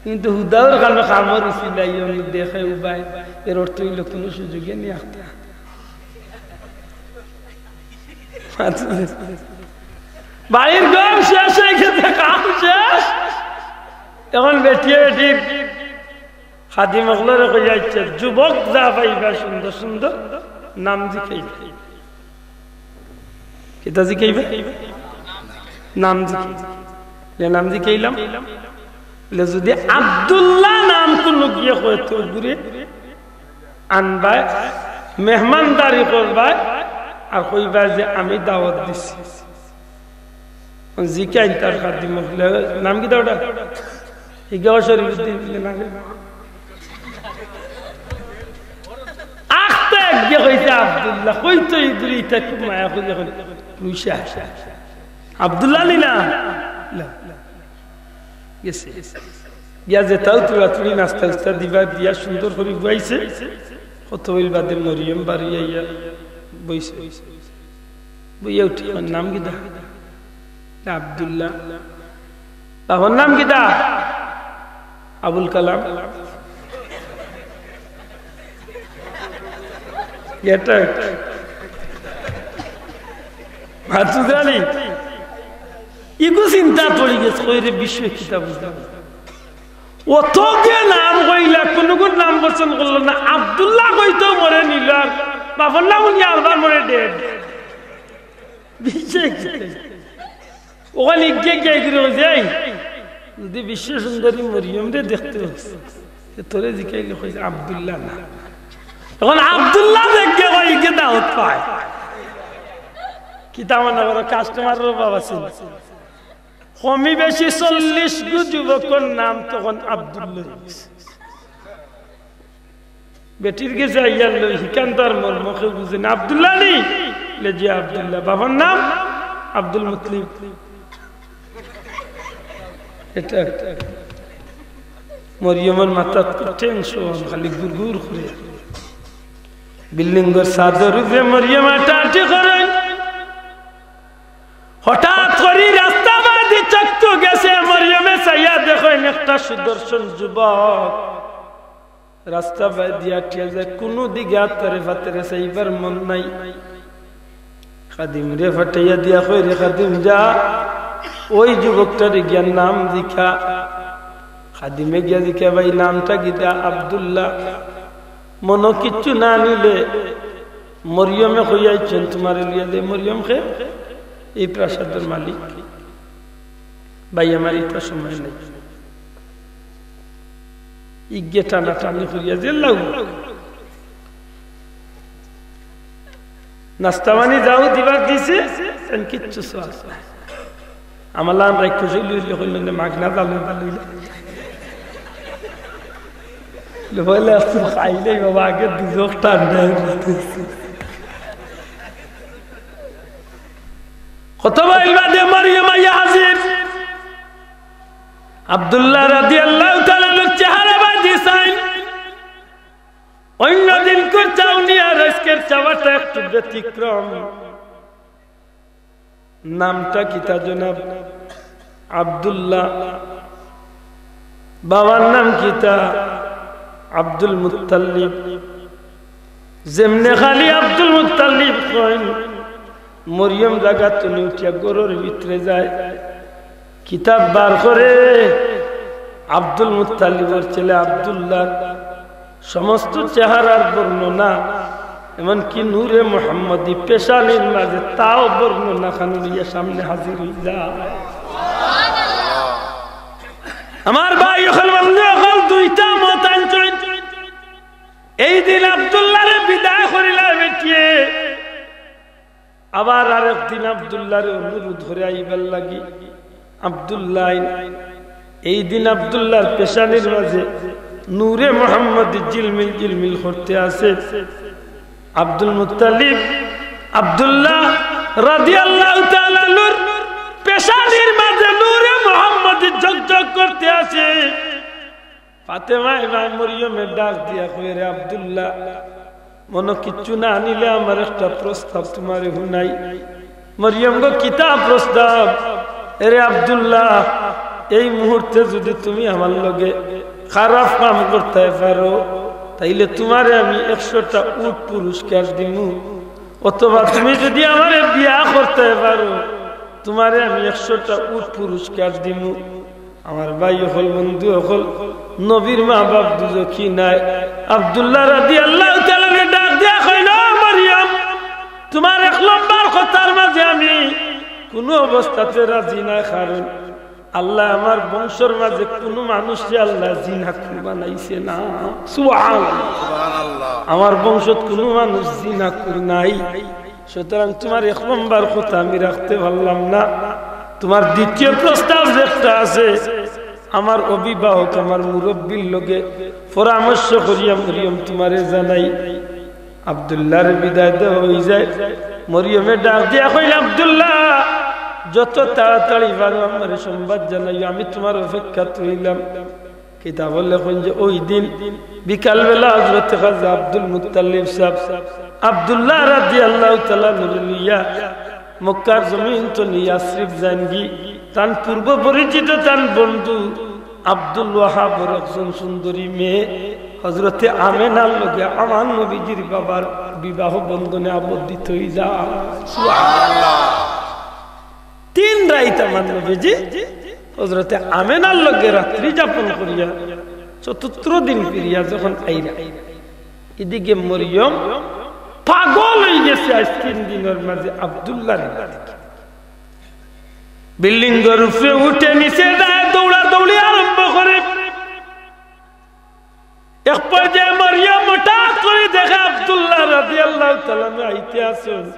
কিন্তু হুদাউর কানো কামর উছিলাই অন্য দেখে উবায়, এর অর্থ হইল কোনো সুযোগে নিয়ে আসতে। বাড়ির ঘর শেষ হয়ে গেছে, কাম শেষ। এখন বেটিয়ে বেটির খাদিম অকলরে কইয়া আইছে, যুবক যা পাইবা সুন্দর সুন্দর নাম জিকাইবা। কিতা জিকাইবা? নাম জিকাইবা। যে নাম জিকাইলাম, বলে, যদি আব্দুল্লাহ নাম কোনো গিয়ে কয় তো ঘুরে আনবায়, মেহমানদারি করবায়, আর কইবায় যে আমি দাওয়াত দিছি। জিকাইন তার খাদিম অকলে, "নাম কিতা ওটা?" ইগাও শরীফুদ্দিন বলে, "না রে।" আখতে একগে কইছে আব্দুল্লাহ, কই তো এই বুড়ি ইতা খুব মায়া করি এখন রুইসা। আব্দুল্লাহ নি না? না। গেছে। গিয়া যে তাও তুলা তুলি নাস্তা উস্তা দিবা দিয়া সুন্দর করে বুয়াইছে। কত হইল বাদে মরিয়ম বাড়ি আইয়া বইছে। বইয়া উঠি, "আমার নাম কিতা?" "আব্দুল্লাহ।" "বাবার নাম কিতা?" "আবুল কালাম।" এটা মাসুদ আলী, ইগু চিন্তা পড়ি গেছে, কই রে, বিশ্ব কিতা বুঝলাম। অত যে নাম কইলা, কোনগুর নাম পছন্দ করলো না। আব্দুল্লাহ কইতেও মরে নিল, আর বাবার নাম উনি আলবার মরে ডেড। বিশ্ব কিতা? ওখানে গিয়ে গিয়ে ঘুরে বলছে, "এই, যদি বিশ্ব সুন্দরী মরিয়ম রে দেখতে হচ্ছে, তোরে জিকাইলে কইছে আব্দুল্লাহ না।" এখন আব্দুল্লাহ দেখে কই, "ইগে দাওয়াত পায়।" কিতা মনে করো, কাস্টমারের অভাব আছে। কমি বেশি চল্লিশ গু যুবকর নাম তখন আব্দুল্লাহ। বেটির গেছে আইয়ার লই, হিকান তার মর্ম কেউ বুঝে না। "আব্দুল্লাহ নি?" বলে, "জি আব্দুল্লাহ।" "বাবার নাম?" "আব্দুল মুতলিব।" এটা মরিয়মর মাথাত টেনশন, খালি গুড়গুড় করে। বিল্ডিংর ছাদর উপরে মরিয়ম আটাআটি করে। হঠাৎ করি রাস্তা বাদি চক্ষু গেছে, মরিয়মে চাইয়া দেখইন একটা সুদর্শন যুবক রাস্তা বাদি আটিয়া যায়, কুনু দিকে আতরে ফাতরে চাইবার মন নাই। খাদিমরে ফাটাইয়া দিয়া কয়, "রে খাদিম, যা, ওই যুবকটারে গিয়া নাম জিকা।" খাদিমে গিয়া জিকা, "ভাই, নামটা কিতা?" "আব্দুল্লাহ।" "মনো কিচ্ছু না নিলে, মরিয়মে কইয়া আইছইন তুমারে লইয়া যে।" "মরিয়ম কে?" "এই প্রাসাদর মালিক।" "ভাই, আমার ইতা সময় নাই।" ইগে টানাটানি করিয়া যে লাউ। নাস্তা পানি যাও দিবার দিছে, এন কিচ্ছু সওয়াল নাই। আমার লান রাইখ খুশি লইলে কইল না, মাগনা জানো না লইলে। বলে, "আজ তো খাইলে বাবা, আগে দুজক ঠান্ডা হয়ে যেতেছে।" কত বাইল বাদে মরিয়ম আইয়া হাজির। আব্দুল্লাহ রাদিয়াল্লাহু তাআলা আনহুর চেহারা বাদি চাইন। অন্য দিনকুর চাউনি আর আজকের চাওয়াটা একটু ব্যতিক্রম। নামটা কিতা জনাব? আব্দুল্লাহ। বাবার নাম কিতা? Abdul Muttalib. যেমনে খালি আব্দুল মুত্তালিব কইন, মরিয়ম জাগাত তুলি উঠিয়া ঘরর ভিতরে যায়, কিতাব বার করে, আব্দুল মুত্তালিবর ছেলে আব্দুল্লাহর সমস্ত চেহারার বর্ণনা, এমনকি নূরে মোহাম্মদী পেশানির মাঝে তাও বর্ণনা খান লইয়া সামনে হাজির হইলা। আমার ভাই অকল, বন্ধু অকল, দুইটা মত আনছইন। এই দিন আব্দুল্লাহরে বিদায় করিলা বেটিয়ে, আবার আরেক দিন আব্দুল্লাহরে অনুরোধ করে আইবার লাগি। আব্দুল্লাহ, এই দিন আব্দুল্লাহর পেশানির মাঝে নূরে মোহাম্মদী ঝিলমিল ঝিলমিল করতে আছে। আব্দুল মুত্তালিব, আব্দুল্লাহ রাদিয়াল্লাহু তাআলা আনহুর পেশানির মাঝে নূরে মোহাম্মদী ঝকঝক করতে আছে। ফাতেমায় ভাই মরিয়মে ডাক দিয়া কয়, "রে আব্দুল্লাহ, মনো কিচ্ছু না নিলে আমার একটা প্রস্তাব তুমারে হুনাই।" মরিয়ম গো, কিতা প্রস্তাব? "এরে আব্দুল্লাহ, এই মুহূর্তে যদি তুমি আমার লগে খারাপ কাম করতে পারো, তাইলে তুমারে আমি একশোটা উট পুরস্কার দিমু, অথবা তুমি যদি আমারে বিয়া করতে পারো, তুমারে আমি একশোটা উট পুরস্কার দিমু।" আমার ভাই অকল, বন্ধু অকল, নবীর মা বাপ দুজখি নায়। আব্দুল্লাহ রাদিয়াল্লাহু তাআলা আনহু ডাক দিয়া কইল, "ও মরিয়ম, তুমার এক নম্বর কথার মাঝে আমি কুনু অবস্থাতে রাজি নায়, কারণ আল্লায় আমার বংশর মাঝে কুনু মানুষরে আল্লায় জিনাকুর বানাইছে না।" সুবহানাল্লাহ। সুবহানাল্লাহ। আমার বংশত কুনু মানুষ জিনাকুর নাই। সুতরাং তুমার এক নম্বর কথা আমি রাখতে পারলাম না। তুমার দ্বিতীয় প্রস্তাব যেটা আছে, আমার অভিভাবক, আমার মুরব্বির লগে পরামর্শ করিয়া মরিয়ম তুমারে জানাই। আব্দুল্লাহরে বিদায় দেওয়া হয়ে যায়। মরিয়মে ডাক দিয়া কইল, "আব্দুল্লাহ, যত তাড়াতাড়ি পারো আমারে সংবাদ জানাইও, আমি তুমার অপেক্ষাত রইলাম।" কিতাবো লেখইন যে ওই দিন বিকালবেলা হযরতে খাজা আব্দুল মুত্তালিব সাহেব আব্দুল্লাহ রাদিয়াল্লাহু তাআলা আনহুরে লইয়া মক্কার জমিন তনে ইয়াসরিব যাইনগি। তান পূর্ব পরিচিত, তান বন্ধু আব্দুল ওয়াহাবর একজন সুন্দরী মেয়ে হযরতে আমেনার লগে আমার নবীজির বাবার বিবাহ বন্ধনে আবদ্ধিত হয়ে যায়। সুবহানাল্লাহ। তিন রাইত আমার নবীজি হযরতে আমেনার লগে রাত্রি যাপন করিয়া চতুর্থ দিন ফিরিয়া যখন আইরা, এদিকে মরিয়ম পাগল হয়ে গেছে। আজ তিন দিনের মাঝে আব্দুল্লাহর বাড়ি, বিল্ডিংর উপরে উঠে নিচে যায়, দৌড়াদৌড়ি আরম্ভ করে। এক পর্যায়ে মরিয়ম হঠাৎ করে দেখে আব্দুল্লাহ রাদিয়াল্লাহু তাআলা আনহু আইতে আছেন।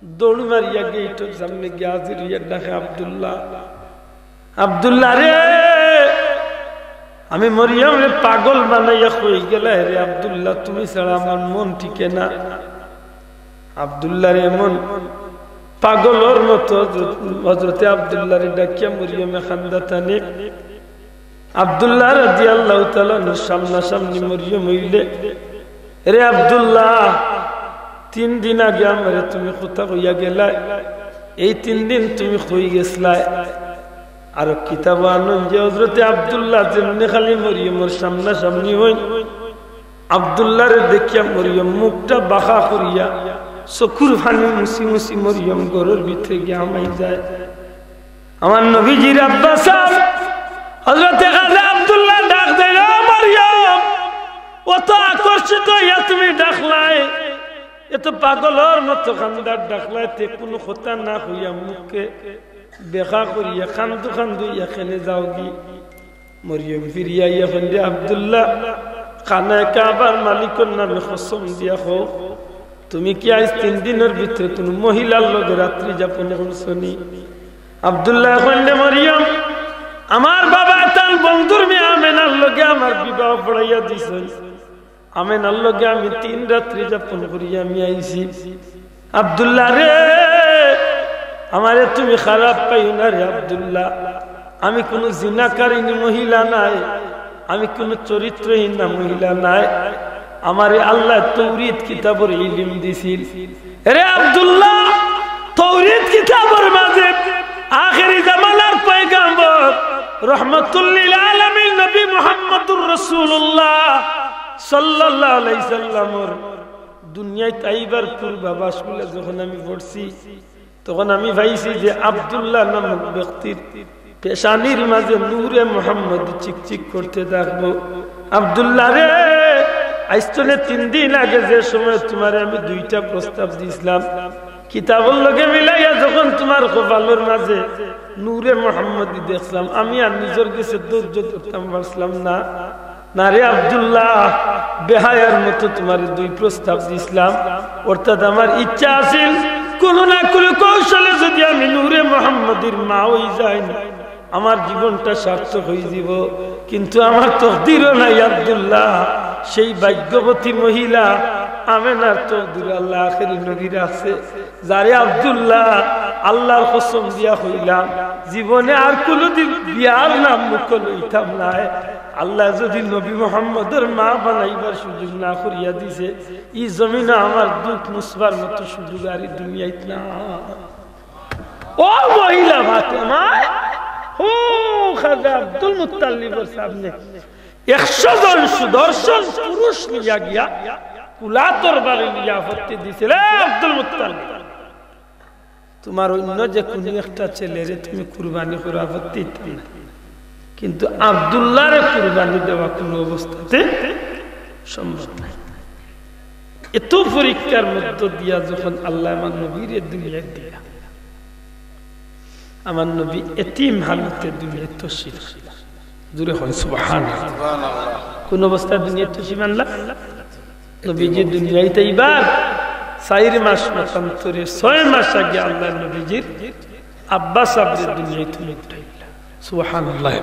দৌড় মারিয়া গেইটর সামনে গিয়া হাজির হইয়া ডাকে, "আব্দুল্লাহ, আব্দুল্লাহ রে, আমি মরিয়মরে পাগল বানাইয়া কই গেলায়, "রে আব্দুল্লাহ, তুমি ছাড়া আমার মন টিকে না।" আব্দুল্লাহর এমন পাগলর মতো হযরত, হযরতে আব্দুল্লাহরে ডাকিয়া মরিয়মে কান্দা টানে। আব্দুল্লাহ রাদিয়াল্লাহু তাআলা আনহুর সামনাসামনি মরিয়ম অইলে, "রে আব্দুল্লাহ, তিন দিন আগে আমারে তুমি কথা কইয়া গেলায়, এই তিন দিন তুমি কই গেছলায়?" আরো কিতাবো আনইন যে হযরতে আব্দুল্লাহ যেমনে খালি মরিয়মর সামনাসামনি অইন, আব্দুল্লাহরে দেখিয়া মরিয়ম মুখটা বাঁকা করিয়া চকুর পানি মুছি মুছি মরিয়ম ঘরর ভিতরে গিয়া হামাই যায়। আমার নবীজির আব্বা সাব হযরতে খাজা আব্দুল্লাহ ডাক দেয়, "ও মরিয়ম, অত আকর্ষিত অইয়া তুমি ডাকলায়, এত পাগলর মতো কান্দার ডাকলায়, তে কুনু কথা না কইয়া মুখে বেকা করিয়া কান্দু কান্দু অইয়া কেনে যাওগি?" মরিয়ম ফিরিয়া আইয়া কইন, "রে আব্দুল্লাহ, খানায়ে কাবার মালিকর নামে কসম দিয়া কও, তুমি কি আইজ তিন দিনর ভিতরে কুনু মহিলার লগে রাত্রি যাপন করছনি?" আব্দুল্লাহ কইন, "রে মরিয়ম, আমার বাবা তান বন্ধুর মেয়ে আমেনার লগে আমার বিবাহ পড়াইয়া দিছইন। আমেনার লগে আমি তিন রাত্রি যাপন করিয়া আমি আইছি।" আব্দুল্লাহ রে, আমারে তুমি খারাপ পাইও না রে আব্দুল্লাহ, আমি কুনু জিনাকারিনী মহিলা নায়, আমি কুনু চরিত্রহীনা মহিলা নায়। আমারে আল্লায় তৌরিত কিতাবর ইলিম দিছিল। রে আব্দুল্লাহ, তৌরিত কিতাবর মাঝে আখেরি জামানার পয়গাম্বর রহমাতুল্লিল আলামিন নবী মুহাম্মদুর রাসূলুল্লাহ সাল্লাল্লাহু আলাইহি সাল্লামর দুনিয়াত আইবার পূর্বাভাসগুলা যখন আমি পড়ছি, তখন আমি পাইছি যে আব্দুল্লাহ নামক ব্যক্তির পেশানির মাঝে নূরে মোহাম্মদ চিকচিক করতে থাকবো। আব্দুল্লাহ রে, আইজ তনে তিন দিন আগে যে সময় তুমারে আমি দুইটা প্রস্তাব দিছলাম, কিতাবর লগে মিলাইয়া যখন তুমার কপালর মাঝে নূরে মোহাম্মদী দেখলাম, আমি আর নিজর গেছে ধৈর্য ধরতাম পারছিলাম না। না রে আব্দুল্লাহ, বেহায়ার মতো তুমারে দুই প্রস্তাব দিছলাম, অর্থাৎ আমার ইচ্ছা আছিল কুনু না কুনু কৌশলে যদি আমি নূরে মোহাম্মদীর মা অই যাই না, আমার জীবনটা সার্থক অই যিবো। কিন্তু আমার তকদিরো নাই আব্দুল্লাহ, সেই ভাগ্যবতী মহিলা আমেনার তকদিরো আল্লায় আখেরি নবী রাখছে, যারে আব্দুল্লাহ আল্লাহর কসম দিয়া কইলাম, জীবনে আর কুনুদিন বিয়ার নাম মুখো লইতাম নায়। আল্লায় যদি নবী মোহাম্মদর মা বানাইবার সুযোগ না করিয়া দিছে, ই জমিনো আমার দুখ মুছবার মতো সুযোগ আর ই দুনিয়াত না। ও মহিলা ফাতেমায়, হো খাজা আব্দুল মুত্তালিবর সামনে একশো জন সুদর্শন পুরুষ লইয়া গিয়া কুলা তরবারি লইয়া আপত্তি দিছিল, "এ আব্দুল মুত্তালিব, তুমার অইন্য যে কুনু একটা ছেলেরে তুমি কুরবানি করো, আপত্তি দিতাম না, কিন্তু আব্দুল্লাহরে কুরবানি দেওয়া কুনু অবস্থাতে সম্ভব নায়।" এত পরীক্ষার মধ্য দিয়া যখন আল্লায় আমার নবীরে দুনিয়াত দিলা, আমার নবী এতিম হালতে দুনিয়াত তশরিফ আনলা। জোরে কইন সুবহানাল্লাহ। কোন অবস্থায় দুনিয়াত তশরিফ আনলা? নবীজি দুনিয়াত আইবার চাইর মাস মতান্তরে, ছয় মাস আগে আল্লায় নবীজির আব্বা সাবরে দুনিয়াত তুলি উঠাইলা। সুবহানাল্লাহ।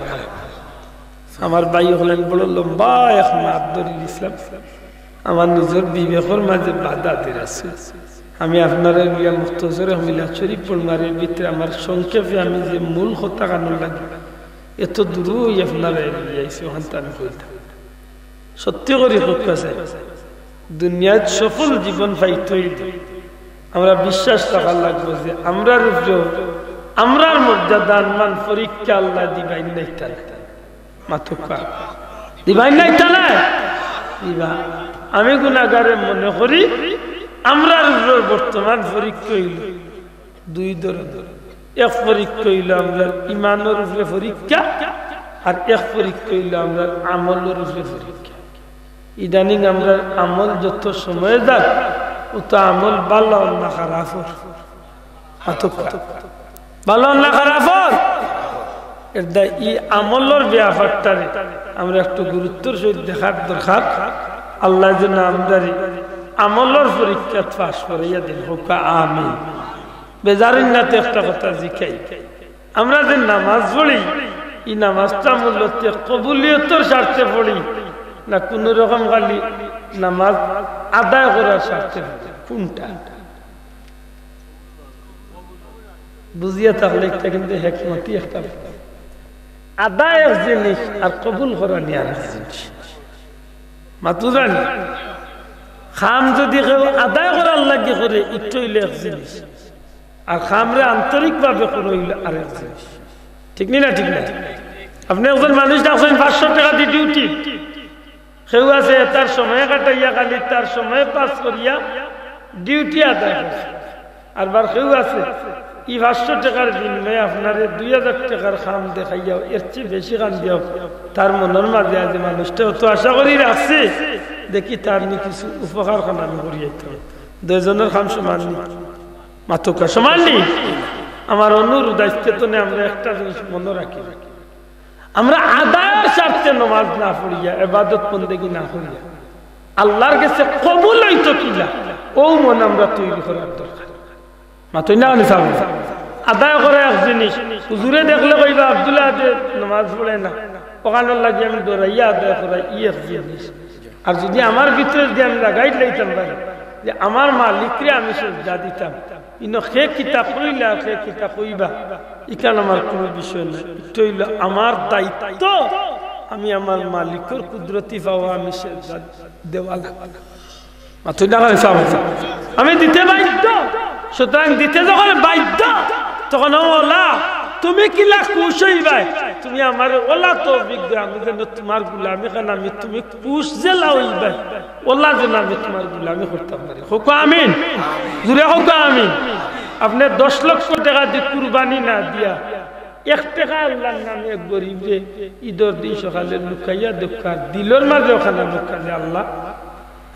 আমার ভাই অকল, বড় লম্বা এক মাত ধরি দিছলাম, আমার নিজর বিবেকর মাঝে বাধা দের আছে। আমি আপনারারে লইয়া মুখতসরে মিলাদ শরীফ পড়মু, আর এর ভিতরে আমার সংক্ষেপে আমি যে মূল কথা কানোর লাগি এত দূরই আপনারারে লইয়া আইছি, অখানতা আমি কইতাম। সত্যি করি কউক্কা চাই, দুনিয়াত সফল জীবন পাইতে অইলে আমরা বিশ্বাস রাখা লাগবো যে আমরার উপরেও, আমরার মর্যাদা, আনমান পরীক্ষা আল্লায় দিবা ইন্না ইতালা। মাতউক্কা। দিবা ইন্না ইতালা? দিবা। আমি গুনাগারে মনে করি, আমরার উপরে বর্তমান পরীক্ষা অইলো দুই ধরনর। এক পরীক্ষা অইলো আমরার ইমানর উপরে পরীক্ষা, আর এক পরীক্ষা অইলো আমরার আমলর উপরে পরীক্ষা। ইদানিং আমরার আমল যত সময় যার, অত আমল ভালা অর না খারাপ অর? মাতউক্কা। ভালা অর না খারাপ অর? এরদায় ই আমলর ব্যাপারটারে আমরা একটু গুরুত্বর সহিত দেখার দরকার। আল্লায় যেন আমরারে আমলর পরীক্ষাত পাশ করাইয়া দেইন, কউক্কা আমিন। বেজার অইন না তে একটা কথা জিকাই। আমরা যে নামাজ পড়ি, ই নামাজটা মূলত কবুলিয়তর স্বার্থে পড়ি, না কুনু রকম খালি নামাজ আদায় করার স্বার্থে পড়ি? কুনটা? বুঝিয়া থাকলে একটা কিন্তু হেকমতি একটা ব্যাপার। আদায় এক জিনিস আর কবুল করানি আর এক জিনিস। মাতু জানি, কাম যদি কেউ আদায় করার লাগি করে, ইটা অইলো এক জিনিস, আর কামরে আন্তরিকভাবে করে অইলো আরেক জিনিস। ঠিক নি না? ঠিক না? আপনে একজন মানুষ ডাকছইন পাঁচশো টেকা দি ডিউটি, কেউ আছে তার সময় কাটাইয়া খালি তার সময় পাস করিয়া ডিউটি আদায় করছে। আর বার কেউ আছে ই পাঁচশো টেকার বিনিময়ে আপনারে দুই হাজার টেকার কাম দেখাইয়াও এর চেয়ে বেশি কাম দিয়াও তার মনর মাঝে আছে মানুষটা অত আশা করি রাখছে, দেখি তার নি কিছু উপকার খান আমি করি আইতাম। দুইজনর কাম সমান নি, মাতুক্কা সমান নি। আমার অনুরোধ আইজকে তনে আমরা একটা জিনিস মনো রাখি, আমরা আদায়র স্বার্থে নমাজ না পড়িয়া, ইবাদত বন্দেগি না করিয়া, আল্লার গেছে কবুল অইতো কিলা, অউ মন আমরা তৈরি করার দরকার। মাতইন না কেনে সাব? আদায় করা এক জিনিস, হুজুরে দেখলে কইবা, "আব্দুল্লাহ আদে নমাজ পড়ে না, অখানর লাগি আমি ডরাইয়া আদায় করাই", ই এক জিনিস। আর যদি আমার ভিতরে যদি আমি লাগাই লইতাম পারি যে আমার মালিকরে আমি সেজদা দিতাম, ইনো কে কিতা কইলা, কে কিতা কইবা, ইখান আমার কুনু বিষয় নায়। ইটা অইলো আমার দায়িত্ব, আমি আমার মালিকর কুদরতি পাওয়া আমি সেজদা দেওয়া লাগবো। মাতইন না কেনে সাব? আমি দিতে বাধ্য, সুতরাং দিতে যখন বাধ্য, তখন ও আল্লাহ, তুমি কিলা খুশ অইবায়, তুমি আমারে অলা তৌফিক দেও, আমি যেন তুমার গুলামি খান আমি তুমি খুশ যেলা অইবায়, অলা যেন আমি তুমার গুলামি করতাম পারি। কউক্কা আমিন। জুরে কউক্কা আমিন। আপনে দশ লক্ষ টেকা দি কুরবানি না দিয়া এক টেকা আল্লার নামে এক গরিবরে ইদর দিন সকালে লুকাইয়া দেউক্কা, দিলর মাঝে অখান লুকাইয়া, "আল্লাহ,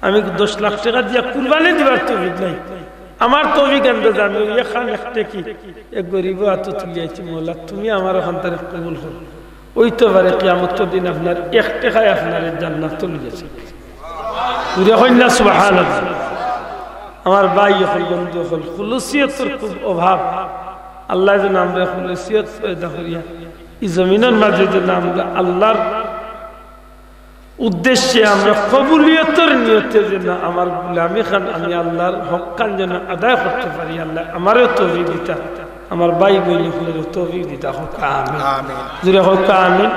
আমি দশ লাখ টেকা দিয়া কুরবানি দিবার তৌফিক নাই, আমার তৌফিক আন্দাজ আমি অউ এখান এক টেকি এক গরিবর আতো তুলিয়া আইছি, মওলা তুমি আমার অখান তারে কবুল করো।" অইতো পারে কিয়ামতর দিন আপনার এক টেকায় আপনারে জান্নাতো লইয়া যাইবো। জুরে কইন না সুবহানাল্লাহ। আমার ভাই অকল, বন্ধু অকল, খুলুসিয়তর খুব অভাব। আল্লায় যেন আমরারে খুলুসিয়ত পয়দা করিয়া ই জমিনর মাঝে যেন আমরা আল্লার উদ্দেশ্যে আমরা কবুলিয়তর নিয়তে যেন আমার গুলামি খান আমি আল্লার হক খান যেন আদায় করতে পারি, আল্লায় আমারেও তৌফিক দিতা, আমার ভাই বইন অকলরেও তৌফিক দিতা। কউক্কা আমিন। আমিন। জুরে কউক্কা আমিন।